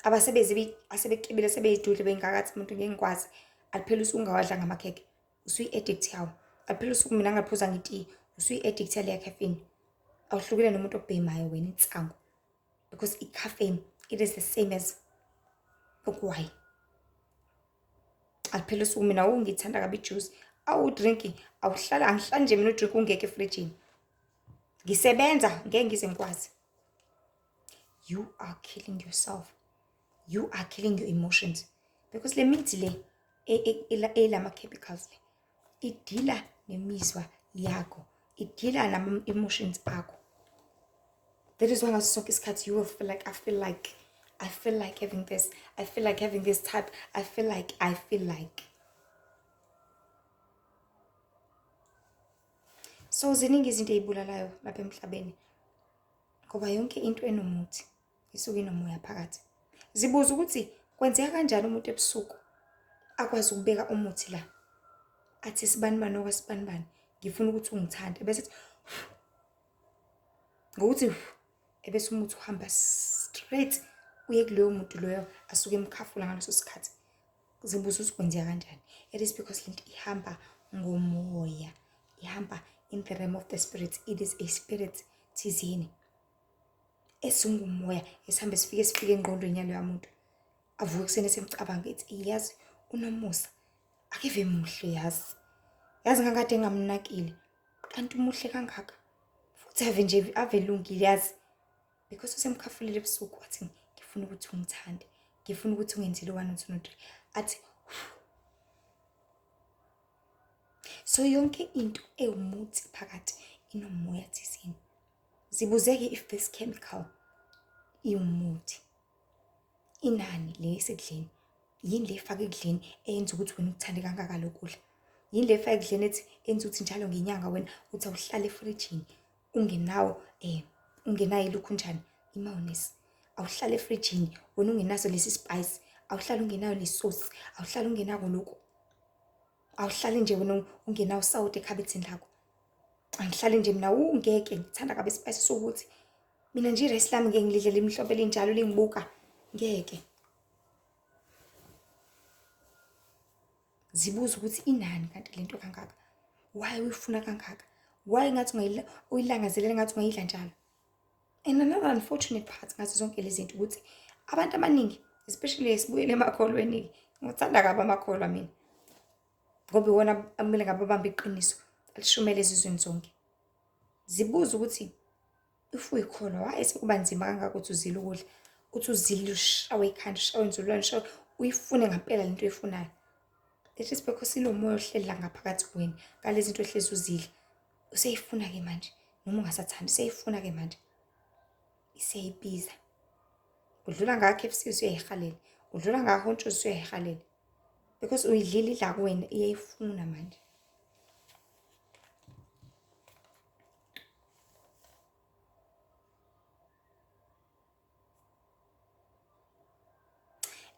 abasebeze asebekibile, sebeyidudle bengakathi umuntu ngeke ngikwazi. Aliphela usuku ungawadlanga amakhekhe, usuyi-addict yawo. Aliphela usuku mina ngingaphuzanga itiye, usuyi-addict yaleya caffeine. Awuhlukile nomuntu obhemayo wena insangu, because i-caffeine, it is the same as ugwayi. Aliphela usuku mina ngithanda kabi ijuice, awudrinki awuhlala, angihlali nje mina udrink ungekho efrijini, ngisebenza ngeke ngize ngikwazi. You are killing yourself, you are killing your emotions, because le mithi le elama-chemicals le idila nemizwa yakho, idila nama-emotions akho. That is why ngaso sonke isikhathi you will feel like, I feel like I feel like having this, I feel like having this type, I feel like, I feel like. So ziningi izinto ey'bulalayo lapha emhlabeni ngoba yonke into enomuthi isuke inomoya phakathi. Zibuza ukuthi kwenzeka kanjani umuntu ebusuku akwazi ukubeka umuthi la athi sibanibani okwasibanibani ngifuna ukuthi ungithande bese ethi ngokuthi ebese umuthi uhamba straight uye kuloyo muntu loyo asuke emkhafula ngaleso sikhathi. Zibuza ukuthi kwenzeka kanjani. It is because lento ihamba ngomoya, ihamba in the realm of the spirit. It is a spirit thizeni esingumoya esihambe sifike sifike engqondweni yaloya muntu, avuke ekuseni esemcabanga ethi yazi unomusa akeve muhle, yazi yazi ngangikade ngingamnakile kanti umuhle kangaka futhi ave nje ave lungile yazi, because usemkhafulile ebusuku wathi ngifuna ukuthi ungithande, ngifuna ukuthi ungenzele u-one two no-three, athi so yonke into ewumuthi phakathi inomoya thizeni. Zibuzeke if this chemical iwumuthi, inani le esekudleni, yini le efaka ekudleni eyenza ukuthi wena ukuthande kangaka lo kudla, yini le efaka ekudleni ethi enza ukuthi njalo ngenyanga wena uthi awuhlale efrijini ungenawo ungenayo ilukhunjani imayonesi, awuhlale efrijini wena ungenaso lesi spice, awuhlale ungenayo le sauce, awuhlale ungenako lokhu, awuhlale nje wena ungenawo usawoti ekhabetheni lakho. Angihlali nje mina ungeke ngithanda kabi ispice sokuthi mina nje irayisi lami ngeke ngilidle limhlophe linjalo lingibuka, ngeke. Zibuza ukuthi inani kanti lento kangaka, why uyifuna kangaka, why ngathi uyilangazelela ngathi ungayidla njalo. And another unfortunate part ngazo zonke lezi zinto ukuthi abantu abaningi especially sibuyele emakholweni, ngithanda kabi amakholwa mina ngoba iwona akumele ngabe babambe iqiniso alishumele ezizweni zonke. Zibuza ukuthi if uyikholwa why sekuba nzima kangaka ukuthi uzile ukudla, uthi uzile ushawe ikhanda, ushawe inzululwane, ushawe uyifune ngempela lento oyifunayo. It is because ilo moya ohleli la ngaphakathi kuwena ngalezi zinto ohlezi uzidla, useyifuna-ke manje noma ungasathandi, useyifuna-ke manje, iseyibiza. Udlula nga-K_F_C usuyayihalela, udlula nga-Hontshozi usuyayihalela because uyidlile idla kuwena, iyayifuna manje.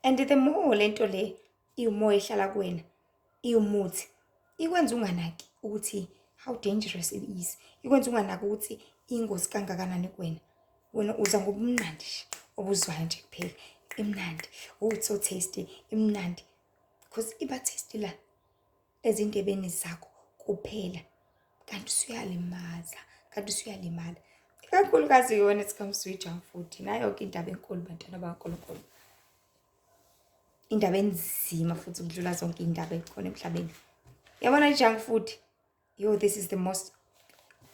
And the more lento le iwumoya ehlala kuwena, iwumuthi, ikwenza unganaki ukuthi how dangerous it is, ikwenza unganaki ukuthi iyingozi kangakanani kuwena. Wena uza ngobumnandi nje obuzwayo nje kuphela, imnandi, oh it's so tasty, imnandi because iba tasty la ezindebeni zakho kuphela, kanti usuyalimaza, kanti usuyalimala. Ikakhulukazi when it comes to junk food, nayo-ke indaba enkulu bantwana bakaNkulunkulu, indaba enzima futhi ukudlula zonke iy'ndaba ey'khona emhlabeni. Yabona i-junk food, yo, this is the most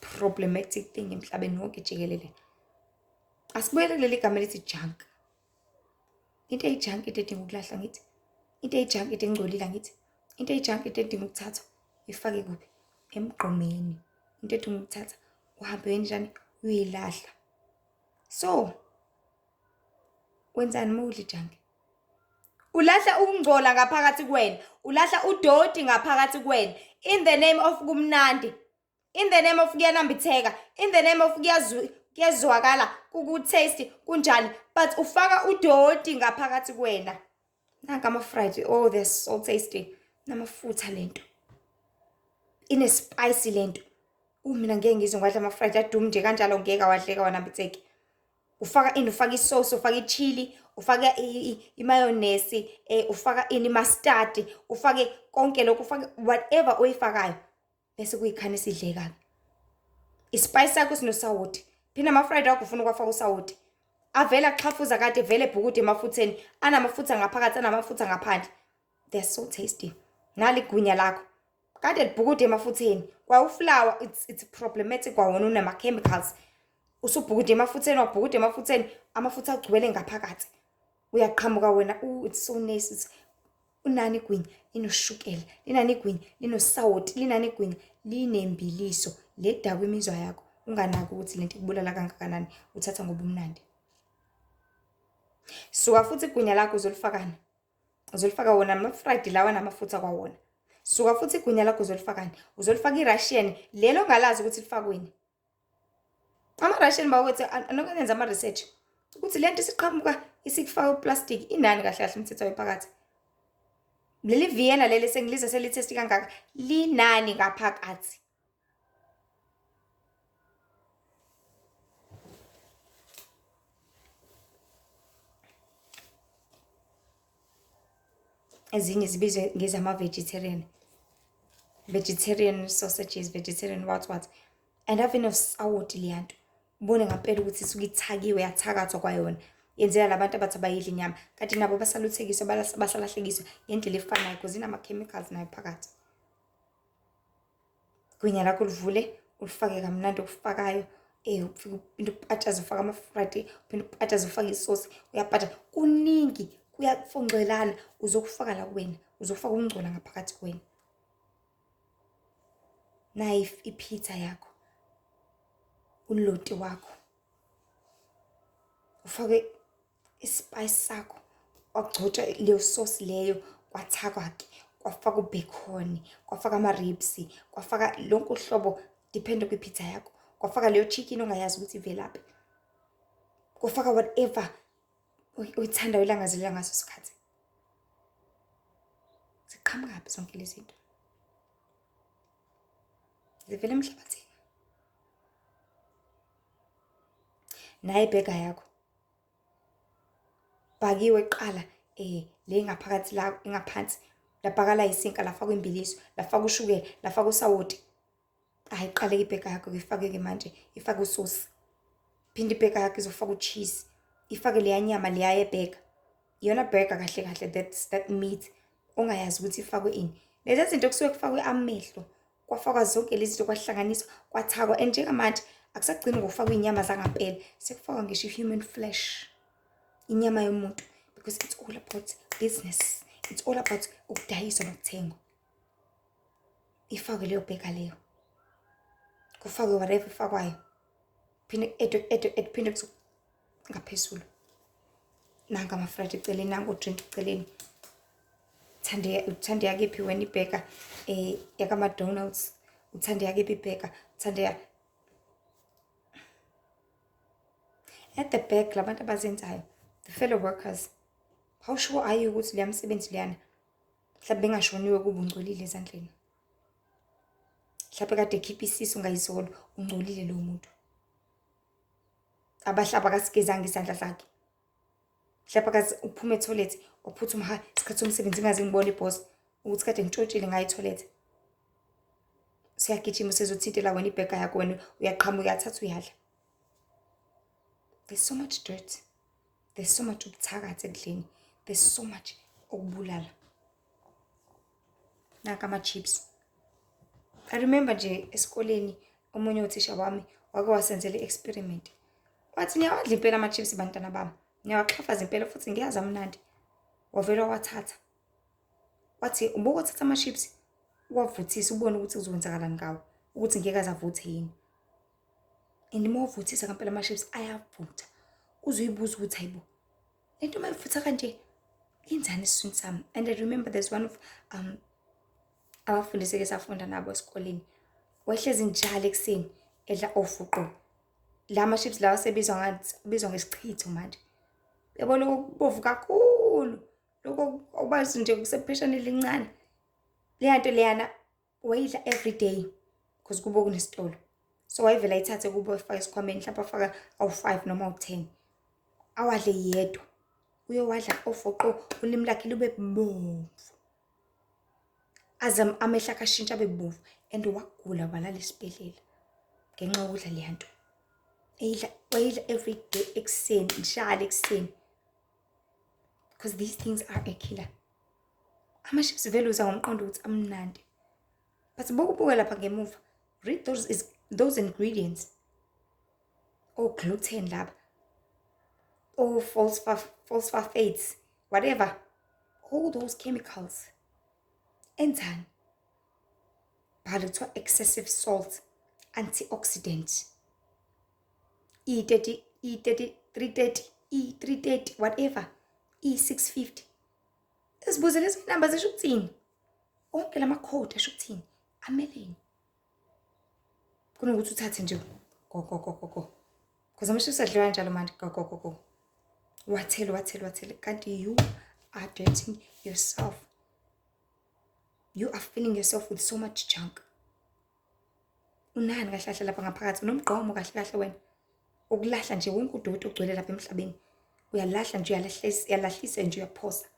problematic thing emhlabeni wonke jikelele. Asibuyele kuleli gama elithi junk. Into eyi-junk into edinga ukulahla ngithi, into eyi-junk into engcolile angithi, into eyi-junk into edinga ukuthathwa uyifake kuphi? Emgqomeni. Into edinga ukuthatha uhambe uyenjani uyoyilahla. So wenzani uma udla i-junk? Ulahla ukungcola ngaphakathi kuwena, ulahla udoti ngaphakathi kuwena in the name of kumnandi, in the name of kuyanambitheka, in the name of kuyazwakala, kuku-taste kunjani, but ufaka udoti ngaphakathi kuwena. Nanka ama-fried, oh they're so tasty, namafutha lento, ine-spicy lento. Mina ngeke ngizwe ngiwadla ama-fried adume nje kanjalo, ngeke awadleka wanambitheke. Ufaka ini? Ufaka isauce, ufaka i-chili, ufaka imayonesi, ufaka ini, i-mustard, ufake konke lokhu, ufake whatever oyifakayo bese kuyikhane isidleka-ke. Ispice sakho sinosawoti, phinde ama-fried wakho ufuna ukuwafaka usawoti, avele axhafuza kade vele ebhukude emafutheni, anamafutha ngaphakathi, anamafutha ngaphandle. They're so tasty. Nali igwinya lakho kade libhukude emafutheni, kwa uflower it's problematic kwawona unama-chemicals. Usubhukude emafutheni, wabhukude emafutheni, amafutha agcwele ngaphakathi, uyaqhamuka wena, it's so nice. It's unani igwinya linoshukela, linani igwinya linosawoti, linani igwinya linembiliso le dakwa imizwa yakho, unganaki ukuthi lento ikubulala kangakanani, uthatha ngobumnandi. Suka futhi igwinya lakho uzolifakani? Uzolifaka wona ama-fried lawa namafutha kwawona. Suka futhi igwinya lakho uzolifakani? Uzolifaka i-Russian lelo ongalazi ukuthi lifakweni. Ama-Russian bakwethu anoke nenza ama-research ukuthi le nto isiqhamuka isikufaka uplastic inani kahle kahle umthetho wayo phakathi. Leli Vienna leli sengilizwa seli-tasty kangaka linani ngaphakathi. Ezinye zibizwa ngezama-vegetarian. Vegetarian sausages, vegetarian what what. And ave inosawoti leya nto. Ubone ngampela ukuthi isuke ithakiwe yathakathwa kwayona. Yenzela labantu abathi abayidli inyama. Kanti nabo basaluthekiswa basalahlekiswa ngendlela efanayo because inama-chemicals nayo phakathi. Gwinya lakho ulivule ulifake kamnandi okufakayo. Ufike uphinde upatshaze ufake amafrati, uphinde upatshaze ufake isosi, uyapatsha. Kuningi kuyafunxelana uzokufaka la kuwena, uzofaka ukungcola ngaphakathi kuwena. Nayi i-pizza yakho, uloti wakho, ufake i-spice sakho, kwagcotshwa leyo sauce leyo, kwathakwa-ke, kwafakwa u-bacon, kwafaka ama-ribs, kwafaka lonke uhlobo depend kwi-pizza yakho, kwafaka leyo chicken ongayazi ukuthi ivelaphi, kwafaka whatever oyithandayo oyilangazelela ngaso sikhathi. Ziqhamukaphi zonke lezi zinto? Zivela emhlabathini. Nayi ibhega yakho. Bhakiwe kuqala le ngaphakathi la ingaphansi labhaka la isinka lafakwa imbiliso, lafakwa ushukela, lafakwa usawoti. Hayi iqale ibhega yakho ifake-ke manje ifake usosi. Phinde ibhega yakho izofaka u-cheese. Ifake leya nyama leya yebhega. Iyona burger kahle kahle that's that meat ongayazi ukuthi ifakwe ini. Lezi zinto kusuke kufakwe amehlo, kwafakwa zonke lezi zinto kwahlanganiswa, kwathakwa. And njengamanje akusagcini ngokufakwa iy'nyama zangampela, sekufakwa ngisho i-human flesh, inyama yomuntu because it's all about business. It's all about ukudayiswa nokuthengwa. Ifakwe leyo burger leyo. Kufakwe whatever ifakwayo. Phinde ku-add add add phinde ngaphezulu. Nanka ama-fried eceleni, nanku u-drink eceleni. Uthande uthande yakephi wena ibhega yakama-Donalds, uthande yakephi ibhega, uthande at the back labantu abazenzayo, the fellow workers. How sure are you ukuthi leya msebenzi leyana mhlawumbe bengashoniwe kuba ungcolile ezandleni? Mhlawumbe kade ekhipha isisu ngayizolo, ungcolile lowo muntu. Abahlaba akasigezanga isandla sakhe. Mhlawumbe akaze uphuma ethoyilethi waphuthuma, ha isikhathi somsebenzi ngingaze ngibone ibhosi ukuthi kade ngitshontshile ngayo ethoyilethi. Usuyagijima usezothintela wena ibhega yakho wena uyaqhamuka uyathatha uyadla. There's so much dirt. There's so much ubuthakathi ekudleni. There's so much okubulala. Nanka ama-chips. I remember nje esikoleni omunye uthisha wami wake wasenzela i-experiment. Wathi niyawadla impela ama-chips bantwana bami. Niyawaxhafaza impela futhi ngiyazi amnandi. Wavele wawathatha. Wathi ubokothatha ama-chips uwavuthise ubone ukuthi kuzokwenzakalani ngawo. Ukuthi ngeke aze avuthe yini. And uma uwavuthisa ngampela ama-chips ayavutha. Uze uyibuze ukuthi hayibo, le nto uma ivutha kanje yenzani esiswini sami? And I remember there's one of abafundi esike safunda nabo esikoleni. Wayehlezi njalo ekuseni edla ofuqu. La ma-chips lawa asebizwa ngathi abizwa ngesichitho manje. Uyabo lokho okubovu kakhulu, lokho okwazi nje kusepheshaneni elincane. Leya nto leyana wayidla every day because kubo kunesitolo. So wayevele ayithathe kubo efake esikhwameni mhlawumbe afaka awu-5 noma awu-10. Awadle yedwa. Uyowadla ofoqo ulimi lakhe lube bomvu. Aze amehlo akhe ashintshe abe bomvu and wagula walala esibhedlela ngenxa yokudla leya nto. Eyidla wayidla every day ekuseni, njalo ekuseni. Because these things are a killer. Ama-chips vele uza ngomqondo ukuthi amnandi. But bokubuka lapha ngemuva, read those ingredients. O-gluten laba, o-phosphates, whatever. All those chemicals. Enzani? Bhala kuthiwa excessive salt, antioxidant. E30, E30, 330, i-330 whatever, i-650. Sizibuze lezo namba zisho ukuthini? Onke lama code asho ukuthini? Ameleni? Kunokuthi uthathe nje go go go go go. Because ama-chips adliwa kanjalo manje, go go go go. Wathele, wathele, wathele. Kanti you are dirtying yourself. You are filling yourself with so much junk. Unani kahle kahle lapha ngaphakathi? Unomgqomo kahle kahle wena. Ukulahla nje wonke udoti ogcwele lapha emhlabeni. Uyalahla nje, uyalahlisa, uyalahlisa nje, uyaphosa.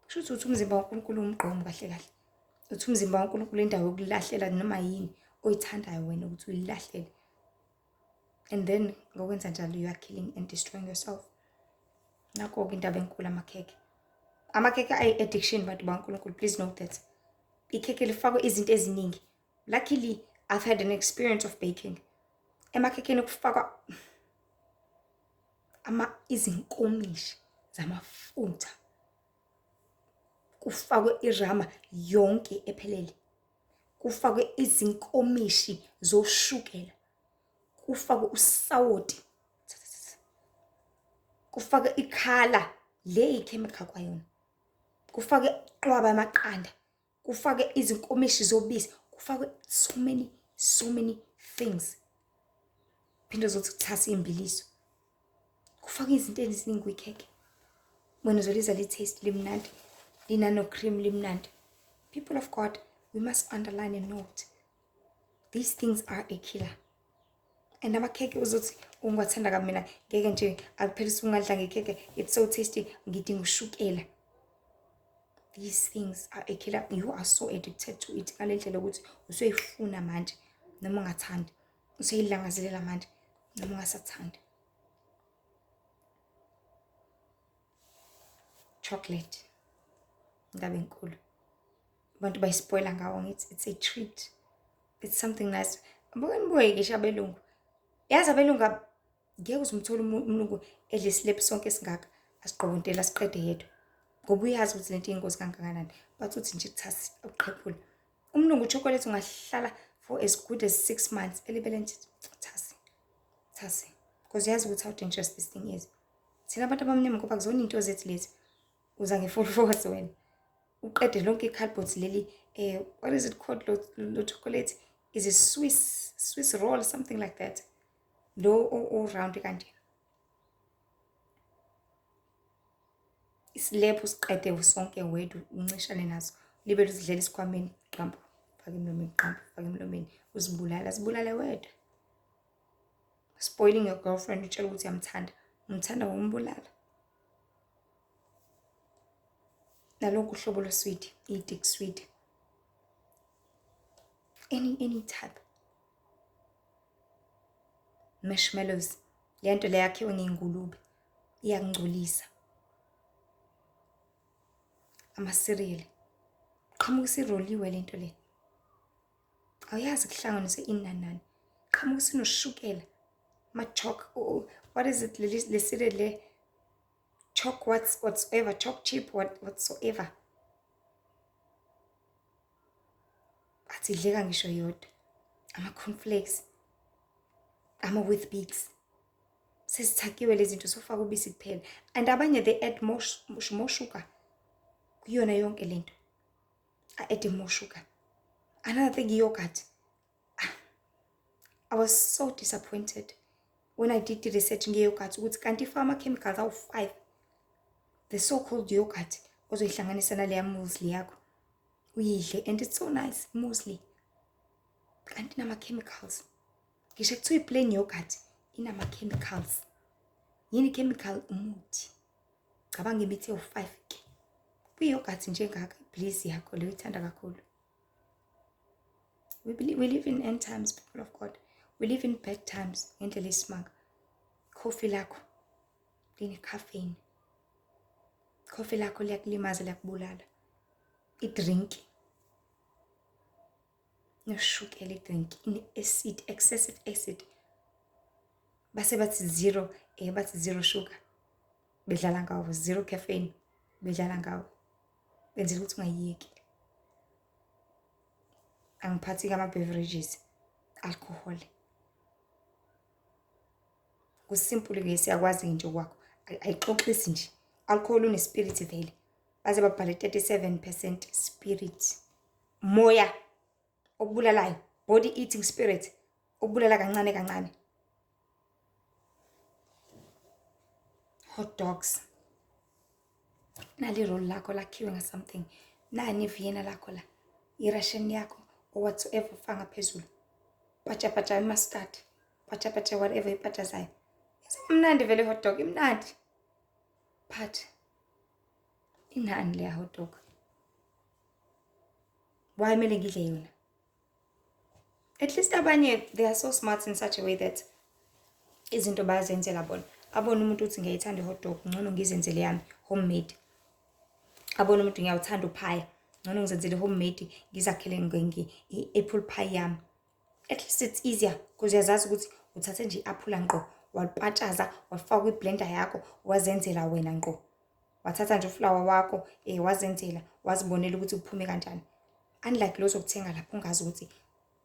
Kusho ukuthi uthi umzimba waNkulunkulu umgqomo kahle kahle. Uthi umzimba waNkulunkulu indawo yokulahlela noma yini oyithandayo wena ukuthi uyilahlele. And then ngokwenza njalo you are killing and destroying yourself. Nakho-ke indaba enkulu, amakhekhe. Amakhekhe ayi-addiction, bantu baNkulunkulu, please note that. Ikhekhe lifakwe izinto eziningi. Luckily, I've had an experience of baking. Emakhekheni kufakwa ama izinkomishi zamafutha. Kufakwe irama yonke ephelele. Kufakwe izinkomishi zoshukela. Kufakwe usawoti. Kufakwe ikhala le ichemical kwayona. Kufakwe qwaba amaqanda. Kufakwe izinkomishi zobisi. Kufakwe so many, so many things. Phinde uzothi kuthasa imbiliso. Kufakwe izinto eziningi kwikhekhe. Wena uzolizwa li-taste limnandi, linano cream limnandi. People of God, we must underline and note, these things are a killer. And amakhekhe uzothi ungathanda kabi, mina ngeke nje akuphelisa ungadla ngekhekhe, it's so tasty, ngidinga ushukela. These things are a killer. You are so addicted to it ngale ndlela ukuthi usuyifuna manje noma ungathandi, usuyilangazelela manje noma ungasathandi. Chocolate, indaba enkulu, abantu bayispoila ngawo, ngithi it's a treat, it's something nice. Buke nibuke ngisho abelungu, yazi abelungu ngeke uze umthole umlungu edla isilephu sonke esingaka asiqokontela asiqede yedwa, ngoba uyazi ukuthi lento iyingozi kangakanani. Bathi uthi nje kuthasi uqhephula umlungu uchocolate ungahlala for as good as 6 months elibele nje thasi thasi, because uyazi ukuthi how dangerous this thing is. Thina abantu abamnyama, ngoba kuzona into zethu lezi, uza nge-full force wena uqede lonke i-cardboard leli. What is it called lo chocolate? Is it Swiss roll, something like that, lo o-round kanje? Isilephu siqede sonke wedwa, uncishane naso, libele uzidlela esikhwameni, qampu faka emlomeni, qampu faka emlomeni, uzibulala, zibulale wedwa. Spoiling your girlfriend, utshela ukuthi uyamthanda, umthanda ngokumbulala. Nalokhu uhlobo lweswidi, i-dick sweet, any type, marshmallows, le nto le yakhiwe ngey'ngulube iyakungcolisa. Ama-cereal qhamuka isiroliwe le nto le, awuyazi kuhlanganiswe ini nani nani, qhamuka isinoshukela, ma-choc, what is it le cereal le, choc what's whatsoever, choc chip, what whatsoever, athi idleka ngisho yodwa. Ama-cornflakes, ama-Weet-Bix, sesithakiwe lezi zinto, sofaka ubisi kuphela. And abanye they add more sugar kuyona yonke lento, a-add more sugar. Another thing, yogurt. I was so disappointed when I did the research nge-yogurt ukuthi kanti ifaka ama-chemicals awu-5, the so called yogurt ozoyihlanganisa naleya muesli yakho uyidle, and it's so nice muesli, kanti inama-chemicals. Ngisho kuthiwa i-plain yogurt inama-chemicals. Yini chemical? Umuthi. Cabanga imithi ewu-5 ke kwi-yogurt njengaka bliss yakho leyo ithanda kakhulu. We live in end times, people of God. We live in bad times ngendlela esimanga. Coffee lakho line-caffeine, coffee lakho liyakulimaza, liyakubulala. I-drink noshukela, i-drink ine-acid, excessive acid. Base bathi zero, bathi zero sugar, bedlala ngawo, zero caffeine, bedlala ngawo, benzela ukuthi ungayiyeki. Angiphathi ama-beverages, alcohol. Kusimple-ke siyakwazi nje kwakho. Ayixoxisi nje. Alcohol une-spirit vele. Baze babhale 37% spirit. Moya okubulalayo, body eating spirit okubulala kancane kancane. Hot dogs. Nali roll lakho lakhiwe nga something. Nani iVienna lakho la. I-Russian yakho or whatsoever ufaka ngaphezulu. Patsha patsha i-mustard. Patsha patsha whatever ipatshazayo. Imnandi vele hot dog, imnandi. But inani leya hot dog? Why kumele ngidle yona? At least abanye they are so smart in such a way that izinto bayazenzela bona. Abone umuntu uthi ngiyayithanda i-hot dog, ngcono ngizenzele yami homemade. Abone umuntu ngiyawuthanda uphaya, ngcono ngizenzele homemade, ngizakhele i-apple pie yami. At least it's easier because uyazazi ukuthi uthathe nje i-aphula ngqo, walipatshaza, walifaka kwi-blender yakho, wazenzela wena ngqo. Wathatha nje ufulawa wakho, wazenzela, wazibonela ukuthi uphume kanjani. Unlike lo ozokuthenga lapho ungazi ukuthi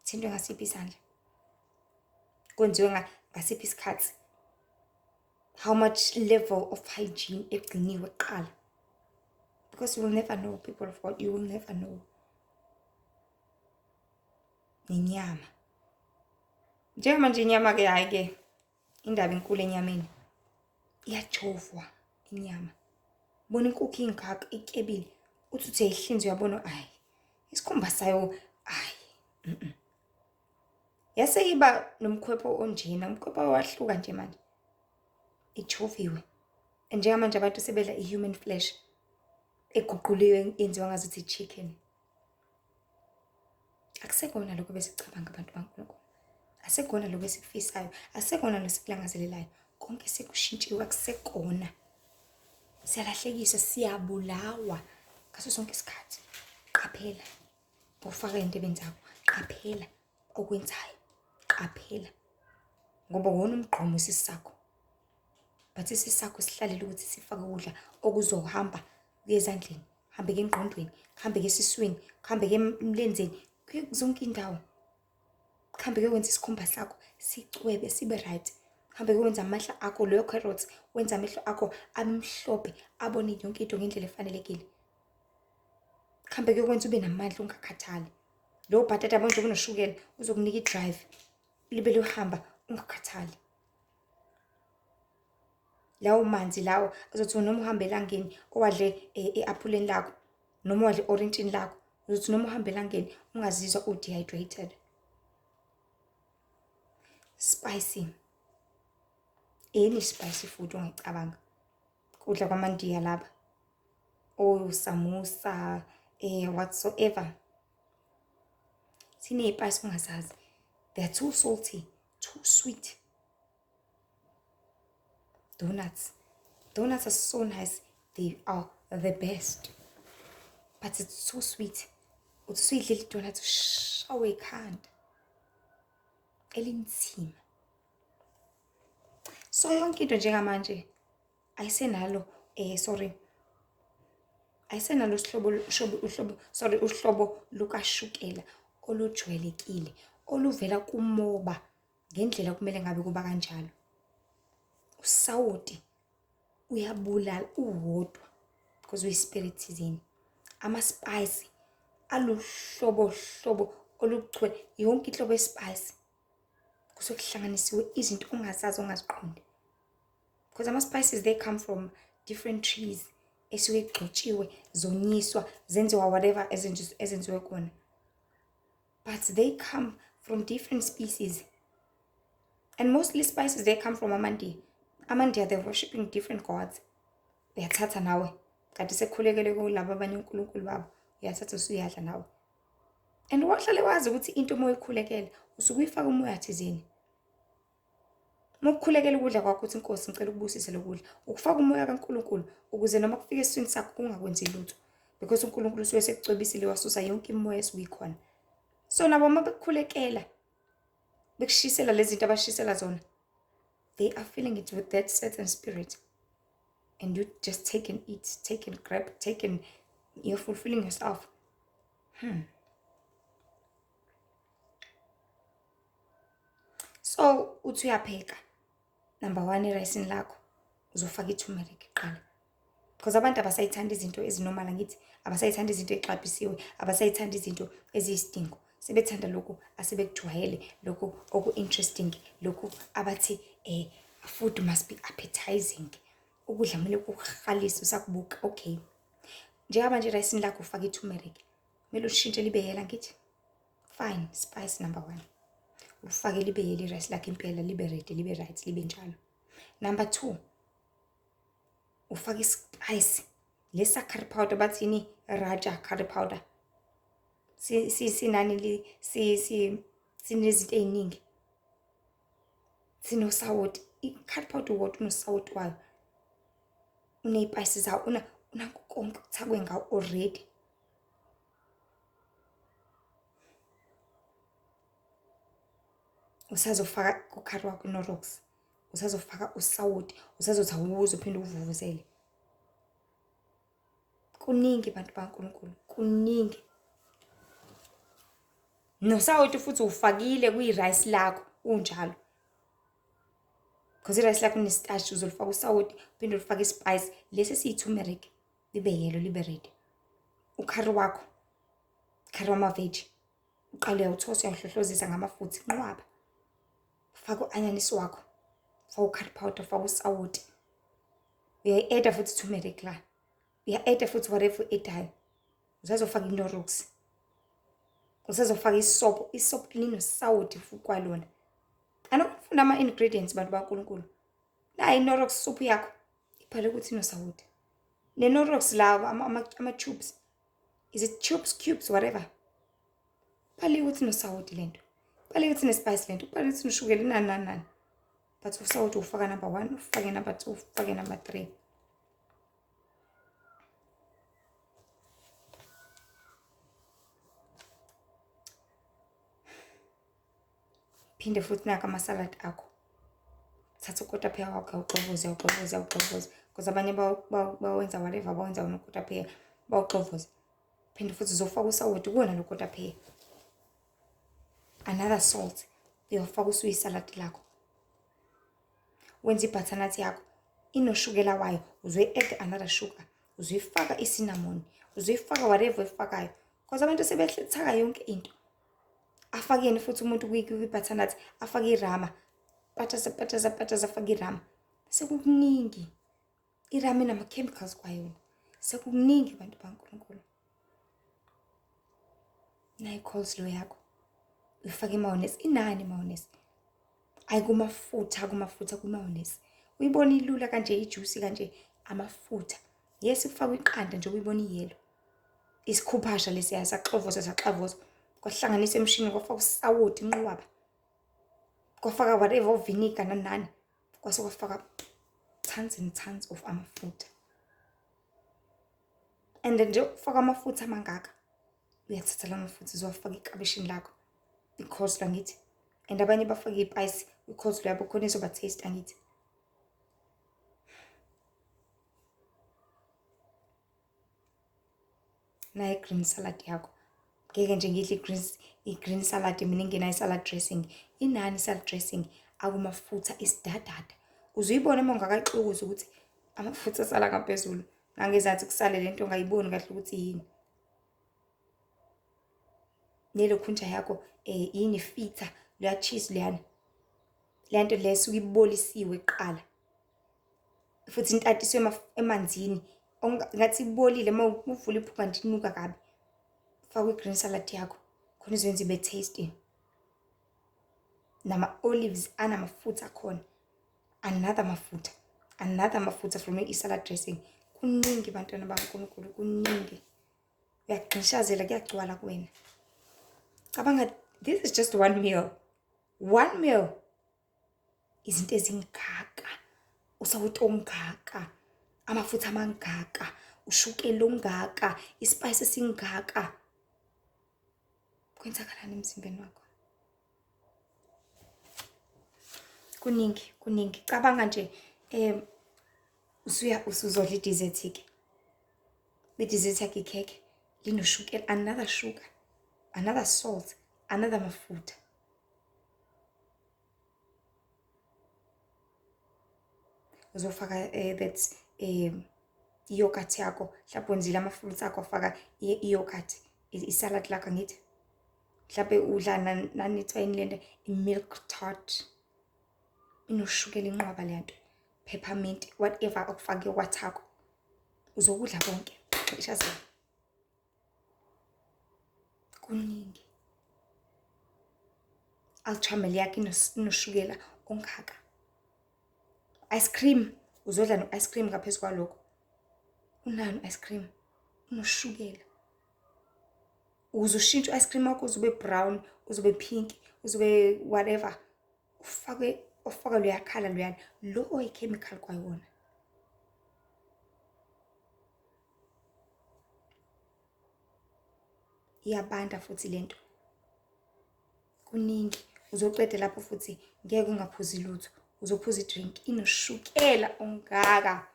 thintwe ngasiphi isandla, kwenziwe ngasiphi isikhathi, how much level of hygiene egciniwe kuqala. Because you will never know, people of God, you will never know. Nenyama. Njengamanje inyama-ke hhayi-ke, indaba inkulu enyameni. Iyajovwa inyama. Bona inkukhu ingaka ityebile, uthi uthi uyayihlinza uyabona hhayi, isikhumba sayo hhayi. Yase iba nomkhwepho onjena, umkhwepho wahluka nje manje. Ijoviwe. Njengamanje abantu sebedla i-human flesh eguquliwe yenziwa ngazuthi chicken. Akusekona lokho besicabanga abantu baNkulunkulu. Asekona lokho esikufisayo, asekona lokho esikulangazelelayo. Konke sekushintshiwe, akusekona. Siyalahlekiswa, siyabulawa ngaso sonke isikhathi. Qaphela ngokufaka ey'ndebeni zakho, qaphela okwenzayo, qaphela ngoba wona umgqomo isisu sakho. But isisu sakho sihlalele ukuthi sifake ukudla okuzohamba kuye ezandleni, kuhambe kuye engqondweni, kuhambe kuye esiswini, kuhambe kuye emlenzeni, kuye zonke iy'ndawo. Kuhambe kuyokwenza isikhumba sakho sicwebe sibe right. Kuhambe kuyokwenza amehlo akho, leyo carrots wenza amehlo akho abe mhlophe, abone yonke into ngendlela efanelekile. Kuhambe kuyokwenza ube namandla ungakhathali. Lowo bhatata yabo njengoba unoshukela uzokunika i-drive, libe luhamba ungakhathali. Lawo manzi lawo azothi noma uhamba elangeni owadle e-aphuleni lakho noma owadle e-orintshini lakho, uzothi noma uhamba elangeni ungazizwa u-dehydrated. Spicy. Any spicy food ongayicabanga. Kudla kwamaNdiya laba. O-samosa, whatsoever. Siney'payisi ongazazi. They are too salty, too sweet. Donuts. Donuts are so nice. They are the best. But it's so sweet. Uthi usuyidlile idonut ushawe ikhanda elinzima. So yonke into njengamanje ayisenalo sorry. Ayisenalo uhlobo uhlobo sorry uhlobo lukashukela olujwayelekile oluvela kumoba ngendlela kumele ngabe kuba kanjalo. Usawoti uyabulala uwodwa because uyi-spirit thizeni. Ama-spice aluhlobo hlobo oluchwe yonke inhlobo ye-spice kusuke kuhlanganisiwe izinto ongazazi ongaziqondi. Because ama-spices they come from different trees esuke igxotshiwe, zonyiswa, zenziwa whatever ezenziwe khona. But they come from different species. And mostly spices, they come from amaNdiya. AmaNdiya, they're worshipping different gods. Uyathatha nawe. Kanti sekukhulekele kulabo abanye onkulunkulu babo. Uyathatha usuyadla nawe. And wahlale wazi ukuthi into uma uyikhulekela, usuke uyifaka umoya thizeni. Uma ukukhulekela ukudla kwakho uthi Nkosi ngicela ukubusise lokudla, ukufaka umoya kaNkulunkulu ukuze noma kufika esiswini sakho kungakwenzi lutho. Because uNkulunkulu usuke sekucwebisile wasusa yonke imimoya esuke ikhona. So nabo uma bekukhulekela, bekushisela lezi zinto abashisela zona, they are filling it with that certain spirit. And you just take and eat, take and grab, take and you're fulfilling yourself. So uthi uyapheka, Number one, erayisini lakho uzofaka i-turmeric kuqala. Because abantu abasayithandi izinto ezinormal, angithi abasayithandi izinto ey'xabhisiwe, abasayithandi izinto eziyisidingo. Sebethanda lokhu asebekujwayele, lokhu oku-interesting, lokhu abathi food must be appetizing. Ukudla kumele kukuhalise usakubuka. Okay, njengoba nje erayisini lakho ufaka i-turmeric, kumele ushintshe libe yela, angithi? Fine, spice number one, ufake libe yela irayisi lakho impela, libe ready, libe right, libe njalo. Number two, ufake ispice lesa curry powder, bathini, Raja curry powder. Sinani, sinezinto ey'ningi, sinosawoti. I-curry powder wodwa unosawoti wayo, uney'payisi zawo, unakho konke okuthakwe ngawo already. Usazofaka kukhari wakho i-Knorrox, usazofaka usawoti, usazothi awuze uphinde uvuvuzele. Kuningi bantu baNkulunkulu, kuningi. Nosawoti futhi ufakile kwi-rice lakho unjalo. Because i-rice lakho ine-starch, uzolifaka usawoti, uphinde ulifake ispice lesi esiyi-turmeric, libe yellow, libe ready. Ukhari wakho, khari wama-veg, uqale uyawuthosa, uyawuhlohlozisa ngamafutha inqwaba. Faka u-anyanisi wakho, faka u-curry powder, faka usawoti. Uyayi-add-a futhi turmeric la. Uya-add-a futhi whatever u-add-ayo. Usazofaka i-Knorrox. Usazofaka isobho, isobho linosawoti futhi kwalona. Anokufunda ama-ingredients bantu baNkulunkulu. Nayi i-Knorrox soup yakho, ibhalwe ukuthi inosawoti. Ne-Knorrox lawa ama-tubes. Is it tubes, cubes, whatever. Bhaliwe ukuthi inosawoti lento. Bhaliwe ukuthi ine-spice lento. Bhaliwe ukuthi inoshukela, nani nani nani. But usawoti ufaka number one, ufake number two, ufake number three. Phinde futhi naka amasaladi akho. Thatha ukotapheya wakho, uyawuxovoza, uyawuxovoza, uyawuxovoza. Because abanye bawenza whatever, bawenza wona ukotapheya, bawuxovoza. Phinde futhi uzofaka usawoti kuwona lo kotapheya. Another salt, uyawufaka usuyisaladi lakho. Wenza i-butternut yakho, inoshukela wayo, uzoyi-add another sugar, uzoyifaka i-cinnamon, uzoyifaka whatever oyifakayo. Because abantu sebethaka yonke into. Afakeni futhi umuntu kwi-butternut, afake irama, patasa patasa patasa, afake irama. Sekukuningi. Irama inama-chemicals kwayona. Sekukuningi bantu baNkulunkulu. Nayi i-coleslaw yakho, uyifake imayonnaise. Inani imayonnaise? Ayi kumafutha, kumafutha, kwimayonnaise. Uyibona ilula kanje, ijuicy kanje, amafutha. Yes, kufakwa iqanda nje, uyibona iyellow. Isikhuphasha lesiya saxovozwa, saxavozwa, kwahlanganiswa emshinini, kwafakwa usawoti inqwaba, kwafaka whatever, oviniga nani nani, kwase kwafaka tons and tons of amafutha. And nje ufaka amafutha amangaka, uyathatha la mafutha uzowafaka eklabishini lakho, i-coleslaw angithi. And abanye bafake iy'payisi kwi-coleslaw yabo khona izoba taste, angithi. Nayi i-green salad yakho. Ngeke nje ngidle i-green salad mina ingenayo i-salad dressing. Inani i-salad dressing? Akumafutha isidadada. Uzuyibona uma ungakayixukuzi ukuthi amafutha asala ngaphezulu. Nangezansi kusale lento ongayiboni kahle ukuthi yini. Nelokhunja yakho yini, feta, leya cheese leyana. Le nto le esuke ibolisiwe kuqala. Futhi intatiswe emanzini. Ngathi ibolile, uma uvula iphunga nje inuka kabi. Faka i-green salad yakho khona izoyenza ibe tasty. Nama-olives anamafutha akhona. Another mafutha, another mafutha from i-salad dressing. Kuningi bantwana baNkulunkulu, kuningi. Uyagqishazela, kuyagcwala kuwena. Cabanga, this is just one meal. One meal. Izinto ezingaka, usawoti ongaka, amafutha amangaka, ushukela ongaka, ispice esingaka. Kwenzakalani emzimbeni wakho? Kuningi, kuningi. Cabanga nje usuya usuzodla i-dessert ke. I-dessert yakho ikhekhe linoshukela, another sugar, another salt, another mafutha. Uzofaka that i-yogurt yakho, mhlawumbe wenzile ama-fruits akho wafaka i-yogurt, i-salad lakho angithi. Mhlawumbe udla nani kuthiwa yini lento, i-milk tart. Inoshukela inqwaba le nto, peppermint, whatever okufake kwathakwa. Uzokudla konke. Cishe kuningi. Ultramel yakho inoshukela ongaka. Ice cream, uzodla no-ice cream ngaphezu kwalokho. Unani u-ice cream? Unoshukela. Ukuze ushintshe u-ice cream wakho uzobe brown, uzobe pink, uzobe whatever. Ufake ufake loya colour loyana, lo oyi-chemical kwawona. Iyabanda futhi lento. Kuningi. Uzoqeda lapho futhi ngeke ungaphuzi lutho. Uzophuza i-drink inoshukela ongaka.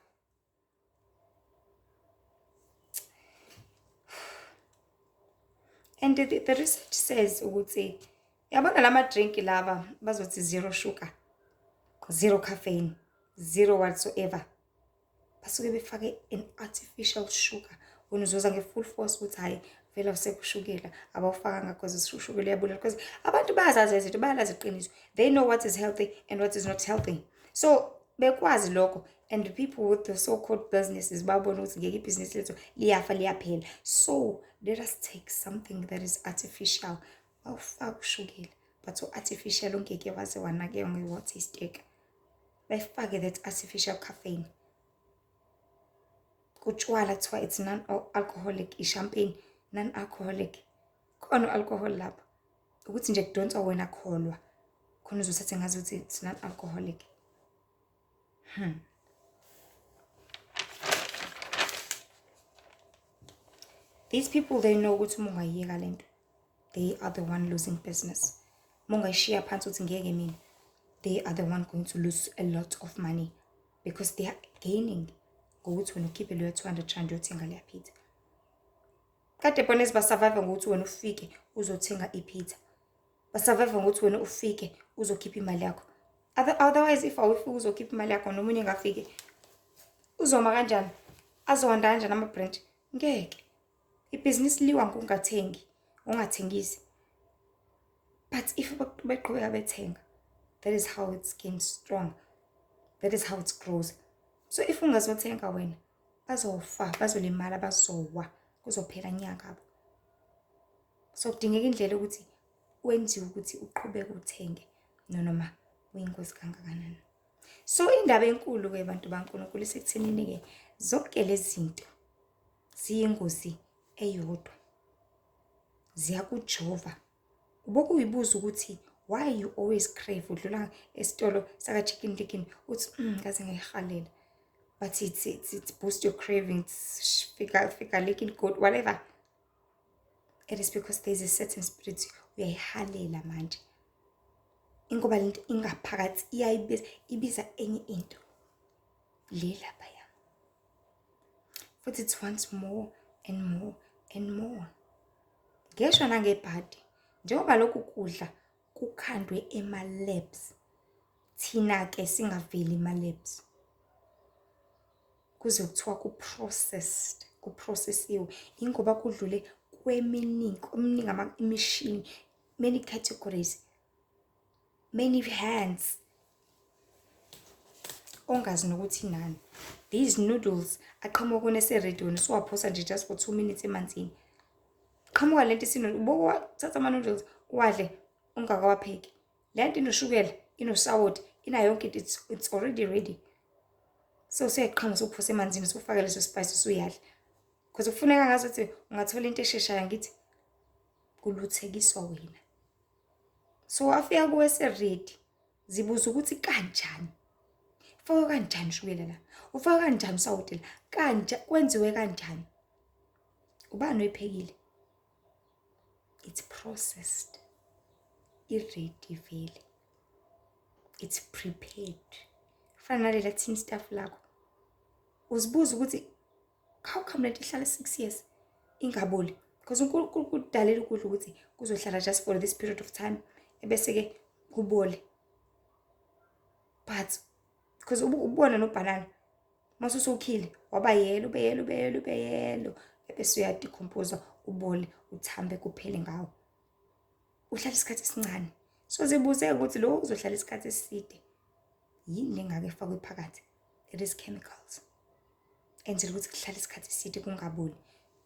And the research says ukuthi yabona lama drink laba bazothi zero sugar, zero caffeine, zero whatsoever. Basuke befake an artificial sugar. Wena uzoza nge-full force ukuthi hhayi vele awusekho ushukela, abawufakanga cause ushukela uyabulala. Because abantu bayazazi izinto, bayalazi iqiniso. They know what is healthy and what is not healthy. So bekwazi lokho, and the people with the so-called businesses babona ukuthi ngeke ibhizinisi lethu liyafa liyaphela. So let us take something that is artificial. Bawufaka ushukela, but u-artificial ongeke waze wanakeka nge-water stick. Bayifake that artificial caffeine. Kutshwala kuthiwa it's non-alcoholic, i-champagne non-alcoholic. Khona u-alcohol lapho. Ukuthi nje kudonswa wena kholwa. Khona uzothatha ngazuthi it's non-alcoholic. These people, they know ukuthi uma ungayiyeka lento, they are the one losing business. Uma ungayishiya phansi uthi ngeke mina, they are the one going to lose a lot of money because they are gaining ngokuthi wena ukhiphe leyo 200 rand uyothenga leya pizza. Kade bona basurvive ngokuthi wena ufike uzothenga i-pizza. Basurvive ngokuthi wena ufike uzokhipha imali yakho. Otherwise if awufike uzokhipha imali yakho nomunye engafike, uzoma kanjani? Azowanda kanjani ama-branch? Ngeke. Ibhizinisi liwa ngokungathengi, ungathengisi. But if beqhubeka bethenga, that is how it gains strong. That is how it grows. So if ungazothenga wena, bazofa, bazolimala, bazowa, kuzophela nya ngabo. So kudingeka indlela ukuthi wenziwe ukuthi uqhubeke uthenge noma uyingozi kangakanani. So indaba enkulu-ke bantu baNkulunkulu isekuthenini-ke zonke lezi zinto ziyingozi eyodwa. Ziyakujova. Ubokuyibuza ukuthi why you always crave udlula esitolo saka Chicken Licken uthi ngaze ngayihalela. But it's boost your cravings, fika licking good, whatever. It is because there is a certain spirit uyayihalela manje. Ingoba lento ingaphakathi iyayibiza, ibiza enye into. Le laphaya. Futhi it wants more and more and more. Ngesho nangebhadi, njengoba lokhu kudla kukhandwe ema-labs, thina-ke singaveli ema-labs. Kuze kuthiwa ku-processed, ku-process-iwe. Ingoba kudlule kweminingi, kweminingi imishini, many categories, many hands. Ongazi nokuthi nani. These noodles aqhamuka kona ese-ready wena usuwaphosa nje just for 2 minutes emanzini. Qhamuka lento ubowathatha ama-noodles uwadle ungakawapheki. Le nto inoshukela, inosawoti, inayo yonke into, it's already ready. So usuyayiqhamuka usuphosa emanzini usufake leso spice usuyadla. Because kufuneka ngazuthi ungathola into esheshayo ngithi kuluthekiswa wena. So afika kuwe ese-ready. Zibuza ukuthi kanjani? Ufakwe kanjani ushukela la? Ufakwe kanjani usawoti la? Kanja kwenziwe kanjani? Ubani oyiphekile? It's processed. I-ready vele. It's prepared. Kufana nalela tin stuff lakho. Uzibuza ukuthi how come lento ihlala 6 years ingaboli? Because uNkulunkulu kudalela ukudla ukuthi kuzohlala just for this period of time ebese ke kubole. But Because ubona nobhanana mase usukhile waba yelo, ube yelo, ube yelo, ube yelo, ebese uyadecompose, ubole, uthambe, kuphele ngawo. Uhlala isikhathi esincane. So zibuze ukuthi lo uzohlala isikhathi eside yini le ngake efakwe phakathi? It is chemicals. Enzela ukuthi kuhlale isikhathi eside kungaboli.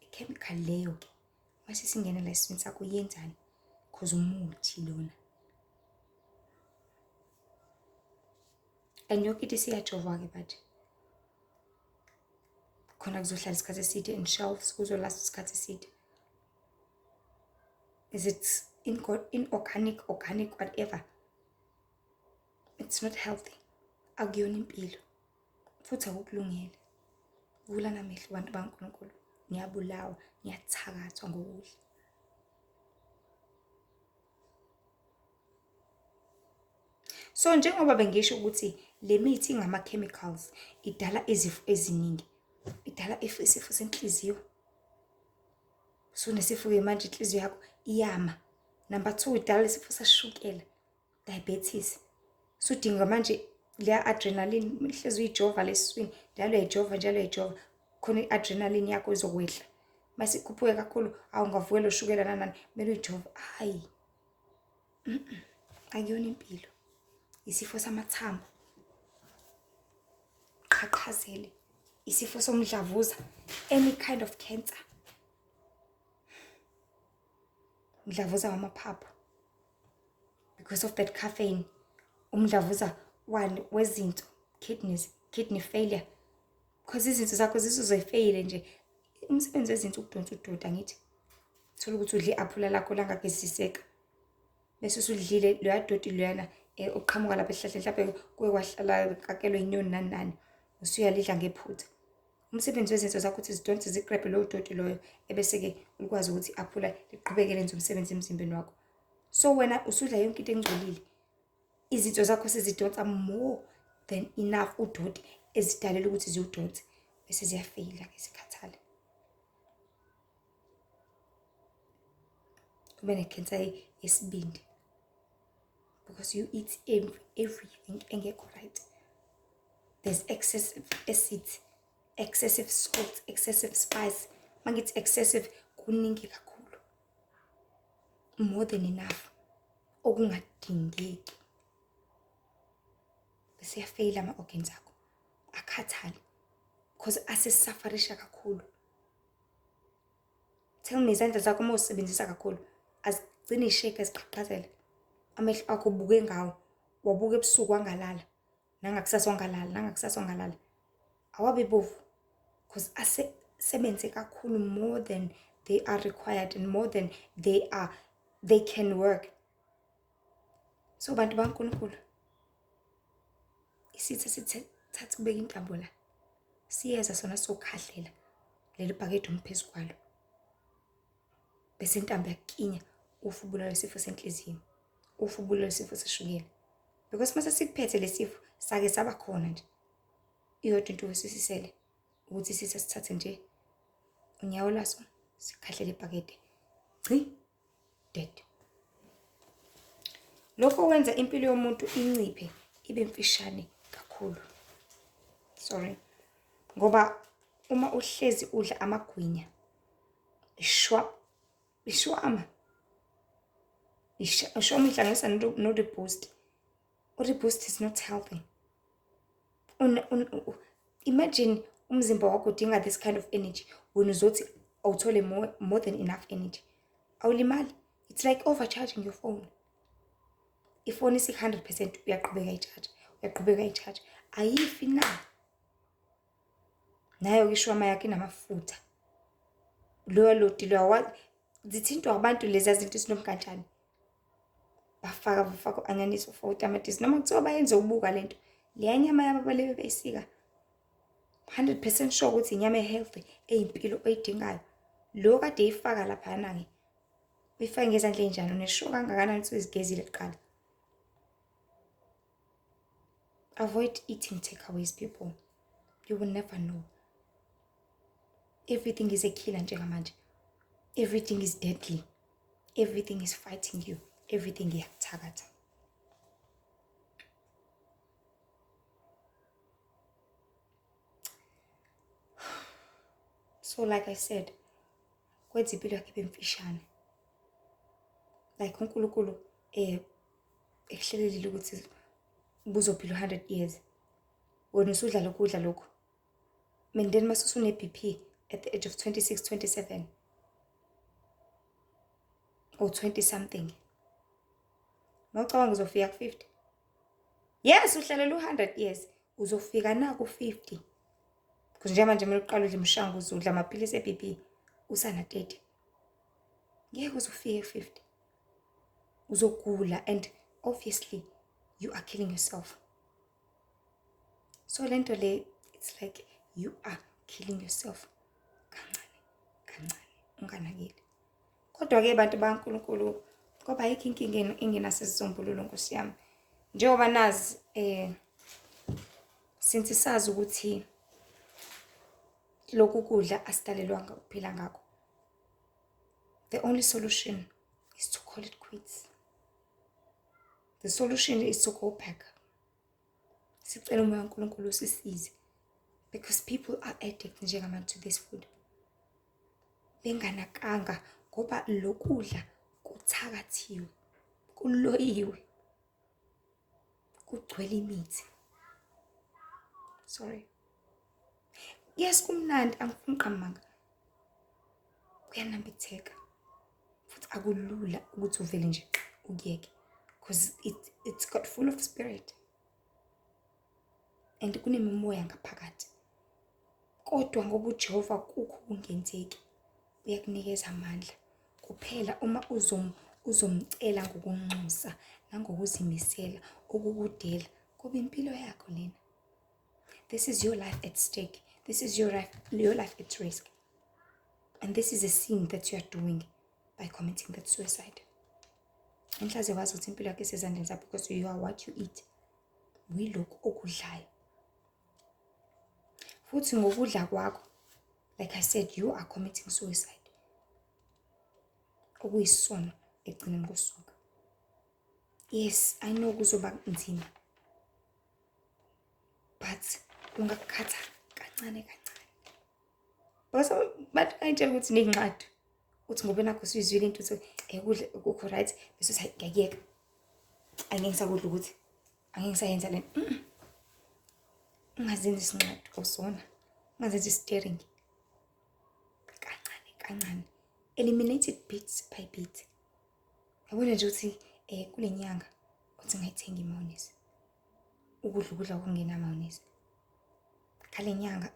I-chemical leyo-ke mase singena la esiswini sakho yenzani? Cause umuthi lona. And yonke into isiyajovwa-ke but khona kuzohlala isikhathi eside in shelves, kuzolasta isikhathi eside. Is it inorganic, organic, whatever? It's not healthy. Akuyona impilo futhi akukulungele. Vulani amehlo bantu baNkulunkulu, niyabulawa, niyathakathwa ngokudla. So njengoba bengisho ukuthi le mithi ingama-chemicals idala izifo eziningi, idala isifo senhliziyo. Usunesifo-ke manje inhliziyo yakho iyama. Number two, idala isifo sashukela, diabetes. Usudinga manje leya adrenaline, hlezi uyijova lesiswini, njalo uyayijova, njalo uyayijova, khona i-adrenaline yakho izokwehla. Mase ikhuphuke kakhulu, awu ungavukela ushukela nani nani, kumele uyijove. Hhayi, akuyona impilo. Isifo samathambo, qhaqhazele, isifo somdlavuza, any kind of cancer. Umdlavuza wamaphaphu because of that caffeine. Umdlavuza wani wezinso, kidneys, kidney failure. Because izinso zakho zizozefeyile nje. Umsebenzi wezinso ukudonsa udoti, angithi? Thola ukuthi udle i-aphula lakho langageziseka, bese usudlile loya doti loyana uqhamuka lapha esihlahleni, mhlampe kuke kwahlala kakelwe inyoni nani nani, usuyalidla ngephutha. Umsebenzi wezinso zakho ukuthi zidonse ziklebhe lowo doti loyo, ebese-ke ukwazi ukuthi i-aphula liqhubeke lenze umsebenzi emzimbeni wakho. So wena usudla yonke into engcolile, izinso zakho sezidonsa more than enough udoti ezidalela ukuthi ziwudonse, bese ziyafeyila-ke zikhathale. Ube nekhensa yesibindi because you eat everything engekho right. There's excessive acid, excessive salt, excessive spice. Mangithi excessive, kuningi kakhulu, more than enough, okungadingeki. Bese yafeyila ama-organs akho, akhathale because asesafarisha kakhulu. Tell me, izandla zakho uma uzisebenzisa kakhulu azigcini y'shake, ziqhaqhazela. Amehlo akho ubuke ngawo, wabuka ebusuku wangalala, nangakusasa wangalala, nangakusasa wangalala, awabe bovu because asesebenze kakhulu more than they are required and more than they can work. So bantu baNkulunkulu, isitha sithatha ukubeka intambo la, siyeza sona sokhahlela leli bhakede umphezu kwalo, bese intambo yakinya, ufa ubulawa isifo senhliziyo, ufa ubulawa isifo seshukela. Because mase sikuphethe lesifo sake saba khona nje, iyodwa into esisisele ukuthi isitha sithathe nje unyawo lwaso sikhahlele ibhakede, gci, dead. Lokho kwenza impilo yomuntu inciphe, ibe mfishane kakhulu. Sorry, ngoba uma uhlezi udla amagwinya, ishwama, ishwama ihlanganisa no-reboost. U-reboost is not healthy. Imagine umzimba wakho udinga this kind of energy, wena uzothi awuthole more than enough energy. Awulimali. It's like overcharging your phone. Ifoni isi-100%, uyaqhubeka i-charge, uyaqhubeka i-charge, ayifi na? Nayo-ke ishwama yakho inamafutha, loya lodi loya zithintwa abantu leziya zinto esinomkanjani, bafaka u-anyanisi, bafaka utamatisi, noma kuthiwa bayenze ubuka lento leya nyama yabo abale beyisika 100% sure ukuthi inyama e-healthy, eyimpilo oyidingayo. Lo kade eyifaka laphayana-ke, uyifake ngezandla ey'njani, unesure kangakanani ukuthi uzigezile kuqala? Avoid eating takeaways, people. You will never know. Everything is a killer njengamanje. Everything is deadly. Everything is fighting you. Everything iyakuthakatha. So like I said, kwenza impilo yakho ibe mfishane. Like uNkulunkulu ekuhlelelile ukuthi ubuzophila u-100 years, wena usudla lokhu kudla lokhu, and then mase usune-BP at the age of 26, 27 or 20 something, mawucabanga uzofika ku-50? Yes, uhlalela u-100 years, uzofika na ku-50? Because njengamanje kumele uqale udle imishanguzo, udla amaphilisi e-BP usana-30. Ngeke uze ufike ku-50, uzogula, and obviously you are killing yourself. So lento le, it's like you are killing yourself kancane kancane unganakile. Kodwa-ke bantu bakaNkulunkulu, ngoba ayikho inkinga engenaso isisombululo, nkosi yami. Njengoba nazi since sazi ukuthi lokhu kudla asidalelwanga ukuphila ngakho, the only solution is to call it quits. The solution is to go back, sicela umoya kaNkulunkulu usisize, because people are addicted njengamanje to this food benganakanga, ngoba lokudla kuthakathiwe, kuloyiwe, kugcwele imithi. Sorry, yes, kumnandi, angifuni uqamba, kuyanambitheka, futhi akulula ukuthi uvele nje ukuyeke, because it's got full of spirit and kunemimoya ngaphakathi. Kodwa ngoba uJehova kukho kungenzeki, uyakunikeza amandla kuphela uma uzomcela ngokunxusa nangokuzimisela ukukudela, kuba impilo yakho lena. This is your life at stake. This is your life at risk, and this is a sin that you are doing by committing that suicide. Enhlaze wazi ukuthi impilo yakho isezandleni zakho, because you are what you eat. Uyilokhu okudlayo. Futhi ngokudla kwakho, like I said, you are committing suicide, okuyisono ekugcineni kosuku. Yes, I know kuzoba nzima, but ungakukhatha kancane kancane, because bantu bayitshela ukuthi ney'nqado, uthi ngoba nakho usuyizwile into, uthi kudla kukho right, bese uthi, "Hayi, ngiyakuyeka, angeke ngisakudla, ukuthi angeke ngisayenza lento." Ungazenzi isinqado awusona, ungazenzi i-steering. Kancane kancane, eliminate it bit by bit. Yabona nje ukuthi kule nyanga uthi ngayithenga i-mayonnaise, ukudla ukudla okungena mayonnaise. Ngale nyanga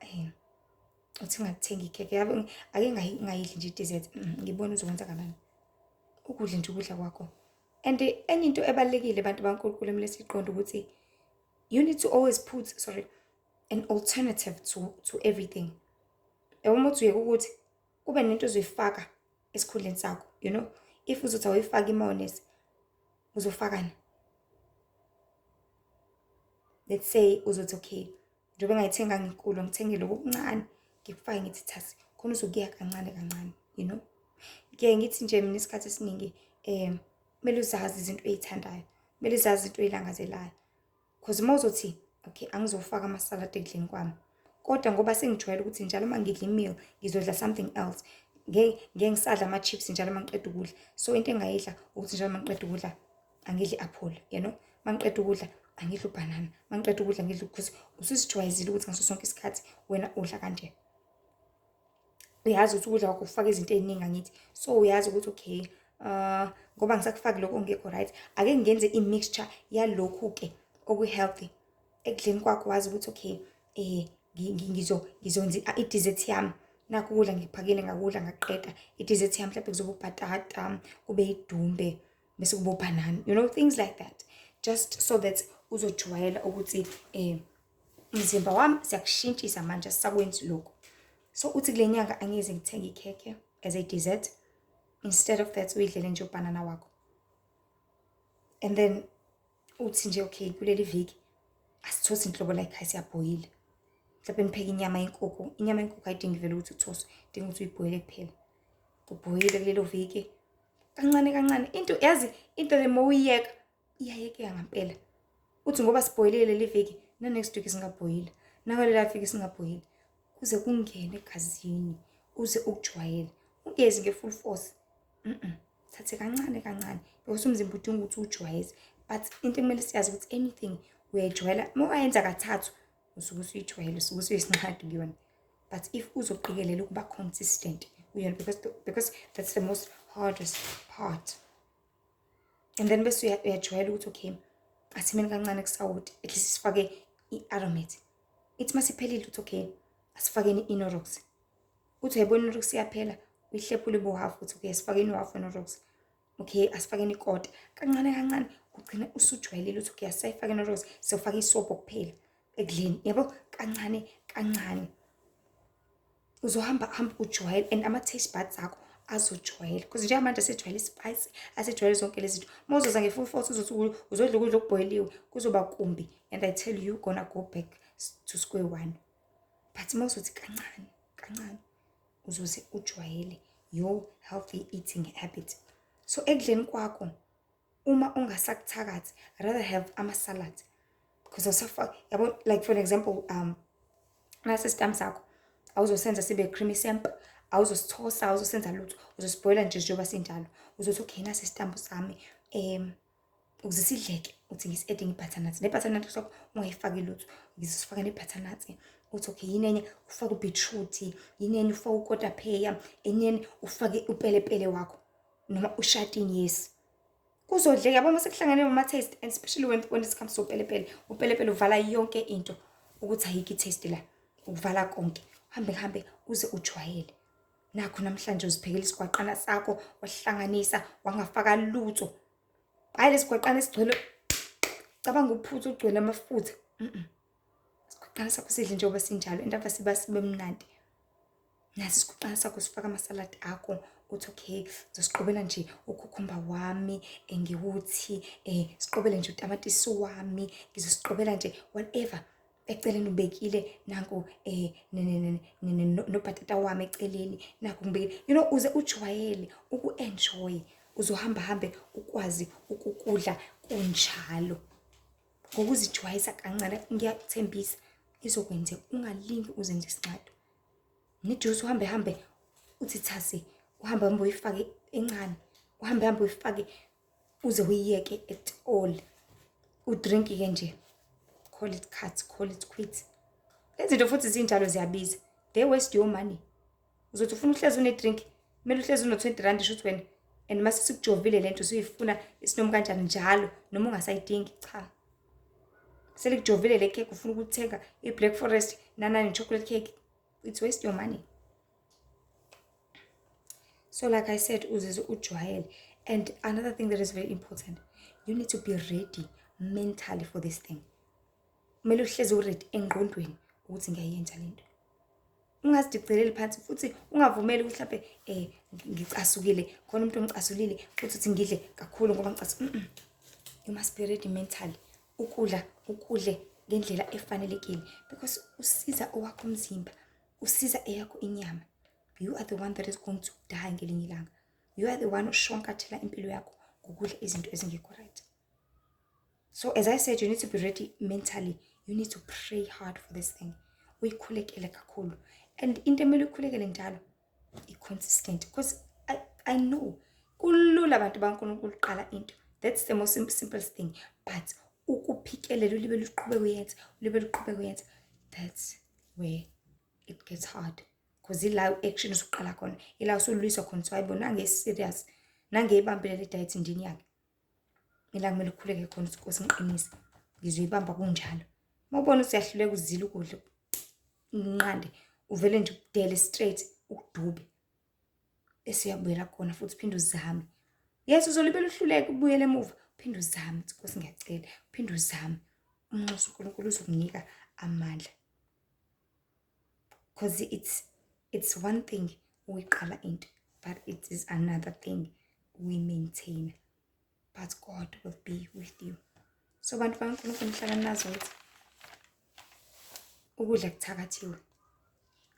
uthi ngakuthenga ikhekhe, yabo, ake ngayidli nje i-dessert, ngibone uzokwenzakalani. Ukudla nje ukudla kwakho. And enye into ebalulekile, bantu baNkulunkulu, emele siyiqonde ukuthi you need to always put, sorry, an alternative to everything. Yabo, uma uthi uyeka ukuthi kube nento ozoyifaka esikhundleni sakho. If uzothi awuyifaki i-mayonnaise, uzofakani? Let's say uzothi, okay, njengoba ngayithenganga inkulu, ngithenge lokhu okuncane, ngikufake, ngithi thasi, khona uzokuya kancane kancane. Ngike ngithi nje mina isikhathi esiningi kumele uzazi izinto oy'thandayo, kumele uzazi izinto oy'langazelayo. 'Cause uma uzothi, okay, angizofaka amasaladi ekudleni kwami, kodwa ngoba sengijwayele ukuthi njalo uma ngidla i-meal ngizodla something else, ngeke ngisadla ama-chips njalo uma ngiqeda ukudla. So into engingayidla ukuthi njalo uma ngiqeda ukudla angidle i-apple. Uma ngiqeda ukudla angidle ubhanana, uma ngiqeda ukudla ngidle, because usuzijwayezile ukuthi ngaso sonke isikhathi wena udla kanje. Uyazi ukuthi ukudla kwakho kufaka izinto ey'ningi, angithi? So uyazi ukuthi, okay, ngoba ngisakufaki lokhu okungekho right, ake ngenze i-mixture yalokhu-ke oku-healthy. Ekudleni kwakho wazi ukuthi, okay, ngizonza i-dessert yami. Nakhu ukudla ngikuphakile, ngakudla ngaqeda. I-dessert yami mhlampe kuzoba ubhatata, kube idumbe, bese kuba ubhanana. Things like that. Just so that uzojwayela ukuthi umzimba wami siyakushintshisa manje, asisakwenzi lokhu. So uthi kule nyanga angeze ngithenge ikhekhe as a dessert. Instead of that, uyidlele nje ubhanana wakho. And then uthi nje, okay, kuleli viki asithosi inhlobo la ekhaya, siyabhoyila. Mhlawumbe nipheke inyama yenkukhu. Inyama yenkukhu ayidingi vele ukuthi uthoswe, idinga ukuthi uyibhoyile kuphela. Ubhoyile kulelo viki. Kancane kancane, into yazi into le mawuyiyeka iyayekeka ngampela. Uthi ngoba sibhoyilile leli viki, na next week singabhoyila. Nangalela viki singabhoyila. Kuze kungene egazini. Uze ukujwayele. Ungezi nge-full force. Thathe kancane kancane because umzimba udinga ukuthi uwujwayeze. But into ekumele siyazi ukuthi anything uyayijwayela. Uma ungayenza kathathu, usuke usuyijwayele, usuke usuyisinqadi kuyona. But if uzoqikelela ukuba consistent kuyona, because that's the most hardest part. And then bese uyajwayela ukuthi okay, asimeni kancane kusawoti, at least sifake i-Aromat. Ithi masiphelile uthi okay, asifakeni i-Knorrox. Uthi uyayibona i-Knorrox iyaphela, uyihlephule ibe uhafu, uthi okay, asifakeni uhafu we-Knorrox. Okay, asifakeni ikota. Kancane kancane ugcina usujwayelile ukuthi okay, asisayifaki i-Knorrox, siyofaka isobho kuphela ekudleni. Yabo, kancane kancane. Uzohamba hamba ujwayele and ama-taste buds akho azojwayela. Because njengamanje asejwayele i-spice, asejwayele zonke lezi zinto. Uma uzoza nge-full force, uzothi uzodla ukudla okubhoyiliwe, kuzoba kumbi. And I tell you, gonna go back to square one. But uma uzothi kancane kancane, uzoze ujwayele your healthy eating habit. So ekudleni kwakho, uma ungasakuthakathi, rather have ama-salad. Because awusafaki, yabo, like for example, nasi isitambu sakho, awuzosenza sibe creamy samp, awuzosithosa, awuzosenza lutho, uzosibhoyila nje njengoba sinjalo. Uzothi okay, nasi isitambu sami, ukuze sidleke, uthi ngisi-add i-butternut. Ne-butternut sakho ungayifaki lutho, ngizosifaka ne-butternut. Uthi okay, yini enye? Ufake u-beetroot, yini enye? Ufake ukotapheya, enye ufake upelepele wakho noma ushatini, yes. Kuzodleka, yabo, mase kuhlangene ama-taste, and especially when it comes to upelepele. Upelepele uvala yonke into ukuthi ayikho i-taste la, ukuvala konke. Uhambe hambe uze ujwayele. Nakho namhlanje uziphekela isigwaqana sakho, wahlanganisa, wangafaka lutho. Hhayi lesigwaqana esigcwele, cabanga uphuthu ugcwele amafutha. Isigwaqana sakho sidle njengoba sinjalo, and ave siba sibe mnandi. Nasi isigwaqana sakho, sifaka amasaladi akho, uthi okay, ngizosiqobela nje ukhukhumba wami, ngiwuthi siqobele nje utamatisi wami, ngizosiqobela nje whatever. Eceleni ubekile nanku nobhatata wami eceleni, nakhu ngibekile. Uze ujwayele uku-enjoy, uzohamba hambe ukwazi ukukudla kunjalo. Ngokuzijwayeza kancane, ngiyakuthembisa izokwenzeka, ungalingi uzenze isinqado. Nejuice uhambe hambe uthi thasi, uhambe hambe uyifake encane, uhambe hambe uyifake uze uyiyeke at all. U-drink-ke nje, call it cut, call it quit. Lezi zinto futhi zinjalo ziyabiza. They waste your money. Uzothi ufuna uhlezi une-drink, kumele uhlezi uno-R20, shuthi wena. And mase sikujovile lento usuyifuna isinomi kanjani njalo noma ungasayidingi, cha. Selikujovile le cake, ufuna ukuthenga i-Black Forest nanani chocolate cake. It's waste your money. So like I said, uzizwe ujwayele. And another thing that is very important, you need to be ready mentally for this thing. Kumele uhlezi u-ready engqondweni ukuthi ngiyayenza lento. Ungazidiceleli phansi futhi ungavumeli ukuthi mhlampe ngicasukile, khona umuntu ongicasulile futhi uthi ngidle kakhulu ngoba ngicasu. You must be ready mentally. Ukudla ukudle ngendlela efanelekile because usiza owakho umzimba, usiza eyakho inyama. You are the one that is going to die ngelinye ilanga. You are the one oshwankathela impilo yakho ngokudla izinto ezingekho right. So as I said, you need to be ready mentally. You need to pray hard for this thing. Uyikhulekele kakhulu. And into emele uyikhulekele njalo, i-consistent. Because I know, kulula abantu baNkulunkulu uqala into. That's the most simplest thing. But ukuphikelela, ulibe luqhubeke uyenza, ulibe luqhubeke uyenza, that's where it gets hard. Because ila action usuqala khona, ila usulwiswa khona, so hayibo, nange serious, nangeyibambile le diet ndini yakhe. Ila kumele ukhuleke khona ukuthi Nkosi ngiqinise, ngizoyibamba kunjalo. Uma ubona ukuthi uyahluleka uzile ukudla, unqande, uvele nje ukudele straight, ukudube. Bese uyabuyela khona futhi uphinde uzame. Yes, uzolibela uhluleke ubuyele emuva, uphinde uzame, uthi Nkosi ngiyacela, uphinde uzame. Unxuse uNkulunkulu uzokunika amandla. Because it's one thing uyiqala into, but it is another thing we maintain. But God will be with you. So bantu baNkulunkulu, hlala nazi ukuthi ukudla kuthakathiwe,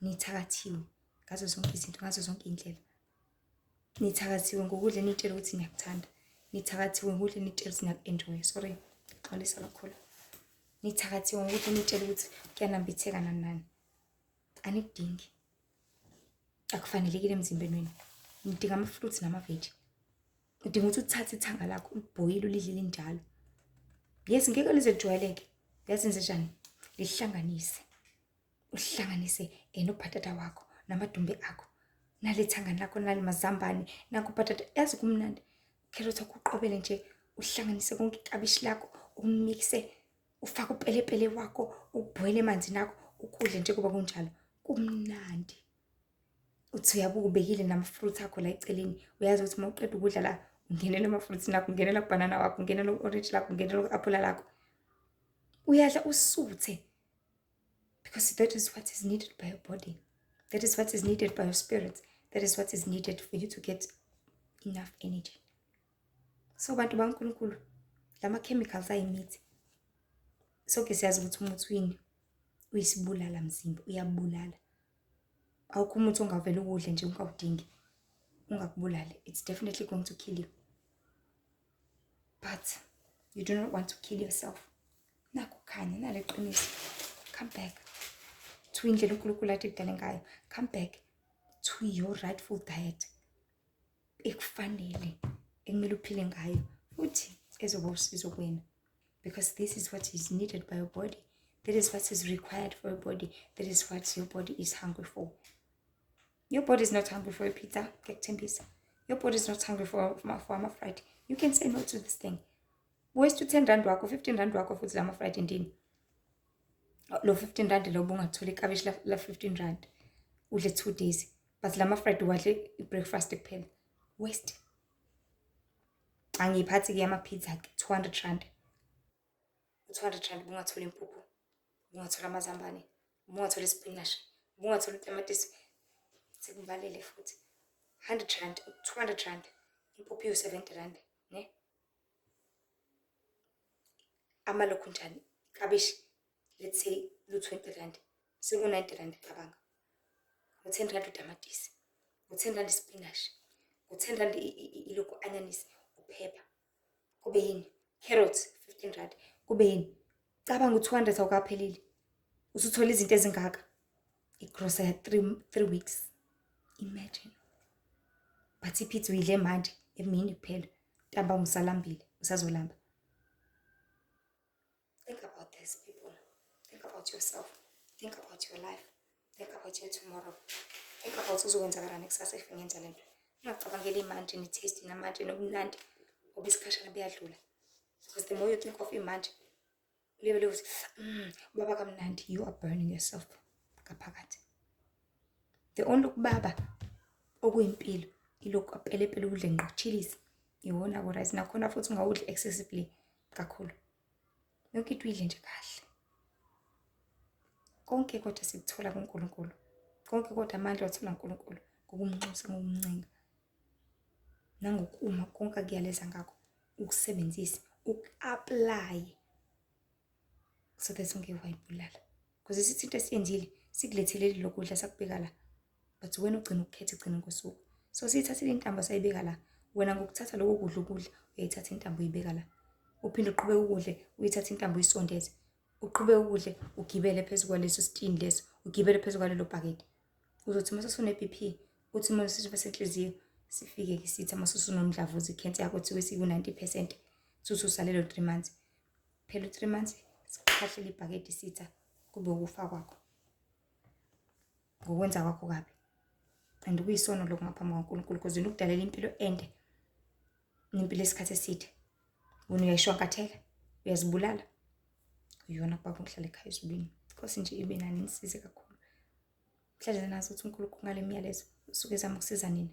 nithakathiwe ngazo zonke izinto, ngazo zonke iy'ndlela. Nithakathiwe ngokudla eniy'tshela ukuthi niyakuthanda. Nithakathiwe ngokudla eniy'tshela ukuthi niyaku-enjoy. Sorry, xolisa kakhulu. Nithakathiwe ngokudla eniy'tshela ukuthi kuyanambitheka nani nani. Anikudingi. Akufanelekile emzimbeni wenu. Nidinga ama-fruits namaveji. Udinga ukuthi uthathe ithanga lakho ulibhoyile ulidle linjalo. Yes, ngeke lize lijwayeleke. Yazi enze njani? Lihlanganise. Uhlanganise nobhatata wakho namadumbe akho nalethanga lakho nalimazambane nakho ubhatata, yazi kumnandi. Ukherothi wakho uqobele nje, uhlanganise konke, iklabishi lakho umikse, ufake upelepele wakho, ubhoyile emanzini akho, ukudle nje kuba kunjalo, kumnandi. Uthi uyabuka ubekile nama-fruit akho la eceleni, uyazi ukuthi uma uqeda ukudla la ungenela ema-fruitsini akho, ungenela kubhanana wakho, ungenela ku-orange lakho, ungenela ku-aphula lakho, uyadla usuthe, because that is what is needed by your body, that is what is needed by your spirit, that is what is needed for you to get enough energy. So bantu baNkulunkulu, lama chemicals ayimithi, sonke siyazi ukuthi umuthi uyini, uyisibulala mzimba, uyabulala. Awukho umuthi ongavele ukudle nje ungawudingi ungakubulali. It's definitely going to kill you, but you do not want to kill yourself. Nakho kukhanya nale qiniso. Come back to indlela uNkulunkulu athi kudale ngayo. Come back to your rightful diet ekufanele, ekumele uphile ngayo, futhi ezoba usizo kuwena, because this is what is needed by your body, that is what is required for your body, that is what your body is hungry for. Your body is not hungry for a pizza, ngiyakuthembisa. Your body is not hungry for ama-fried. You can say no to this thing. Waste u-10 rand wakho, 15 rand wakho futhi lama-fried ndini. Lo 15 rand lo bungathola iklabishi la 15 rand udle 2 days, but lama-fried uwadle i-breakfast kuphela. Waste. Angiyiphathi-ke ama-pizza-ke, 200 rand. U-200 rand bungathola impuphu, bungathola amazambane, bungathola isipinashi, bungathola utamatisi, sekubalele futhi. 100 rand, 200 rand, impuphu iwu-70 rand ne, amalokhunjani, iklabishi, let's say lu-20 rand, seku-90 rand. Cabanga, ngo-10 rand utamatisi, ngo-10 rand isipinashi, ngo-10 rand ilokhu anyanisi, uphepha, kube yini, carrots 15 rand, kube yini. Cabanga, u-200 awukapheleli, usuthola izinto ezingaka, igrosa ya 3 weeks. Imagine. But ipizza uyidle manje emini kuphela, ntambama usalambile, usazolamba. Think about this, people. Think about yourself, think about your life, think about your tomorrow. Think about uzokwenzakalani kusasa if ngenza lento. Ungacabangeli imanje ne-taste namanje nobumnandi, ngoba isikhashana buyadlula, because the more you think of imanje, ulibele ukuthi ubaba kamnandi, you are burning yourself ngaphakathi. The only ukubaba okuyimpilo ilokhu apelepele, udle ngqo, chilies, iwona ku-right. Nakhona futhi ungawudli excessively kakhulu. Yonke into uyidle nje kahle. Konke kodwa sikuthola kuNkulunkulu, konke kodwa amandla wathola uNkulunkulu ngokumnxusa, ngokumncenga, nangokuma konke akuyaleza ngakho, ukusebenzise, uku-apply, so that ungeke wayibulala, because sithi into esiyenzile sikulethelele lokudla, sakubeka la, but wena ugcina ukukhetha egcineni kosuku. So siyithathile intambo, sayibeka la. Wena ngokuthatha lokho kudla ukudla, uyayithatha intambo, uyibeka la, uphinde uqhubeke ukudle, uyithathe intambo, uyisondeze, uqhubeke ukudle, ugibele phezu kwaleso sitini leso, ugibele phezu kwalelo bhakede. Uzothi uma usune-BP, uthi uma usifo senhliziyo sifike-ke, sithi uma usunomdlavuza, ikhensa yakho kuthiwe siku-90%, suthi usalelwe 3 months phela. U-3 months sikhahlela ibhakede isitha, kube ukufa kwakho ngokwenza kwakho kabi, and kuyisono lokho ngaphambi kwaNkulunkulu, because wena ukudalela impilo ende nempilo yesikhathi eside, wena uyayishwankathela, uyazibulala. Uyona kubaba ngihlala ekhaya ezulwini. Inkosi nje ibe nani, nisize kakhulu. Mhlawumbe nazi ukuthi uNkulunkulu ngale myalezo usuke ezama ukusiza nina,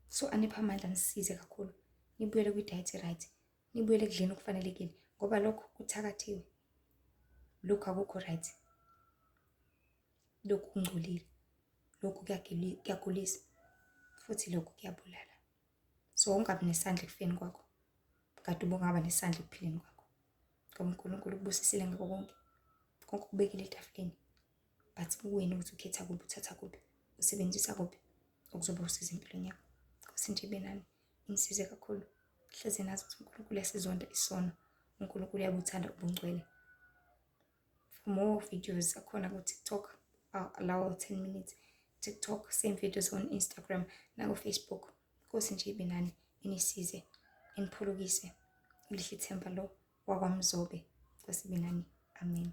so aniphe amandla, nisize kakhulu, nibuyele kwi-diet right, nibuyele ekudleni okufanelekile, ngoba lokho kuthakathiwe, lokhu akukho right, lokhu kungcolile, lokhu kuyagulisa, futhi lokhu kuyabulala. So ungabi nesandla ekufeni kwakho, kade ubungaba nesandla ekuphileni kwakho, ngoba uNkulunkulu ukubusisile ngakho konke, konke ukubekile etafuleni, but kuwena ukuthi ukhetha kuphi, uthatha kuphi, usebenzisa kuphi okuzoba usizo empilweni yakho. Nkosi nje ibe nani, inisize kakhulu. Hleze nazi ukuthi uNkulunkulu uyasizonda isono, uNkulunkulu uyabuthanda ubungcwele. For more videos akhona ku-TikTok, allow 10 minutes. TikTok, same videos on Instagram naku-Facebook. Nkosi nje ibe nani, inisize, iniphulukise. Ulihle ithemba lo wakwaMzobe. Nkosi ibe nani. Amen.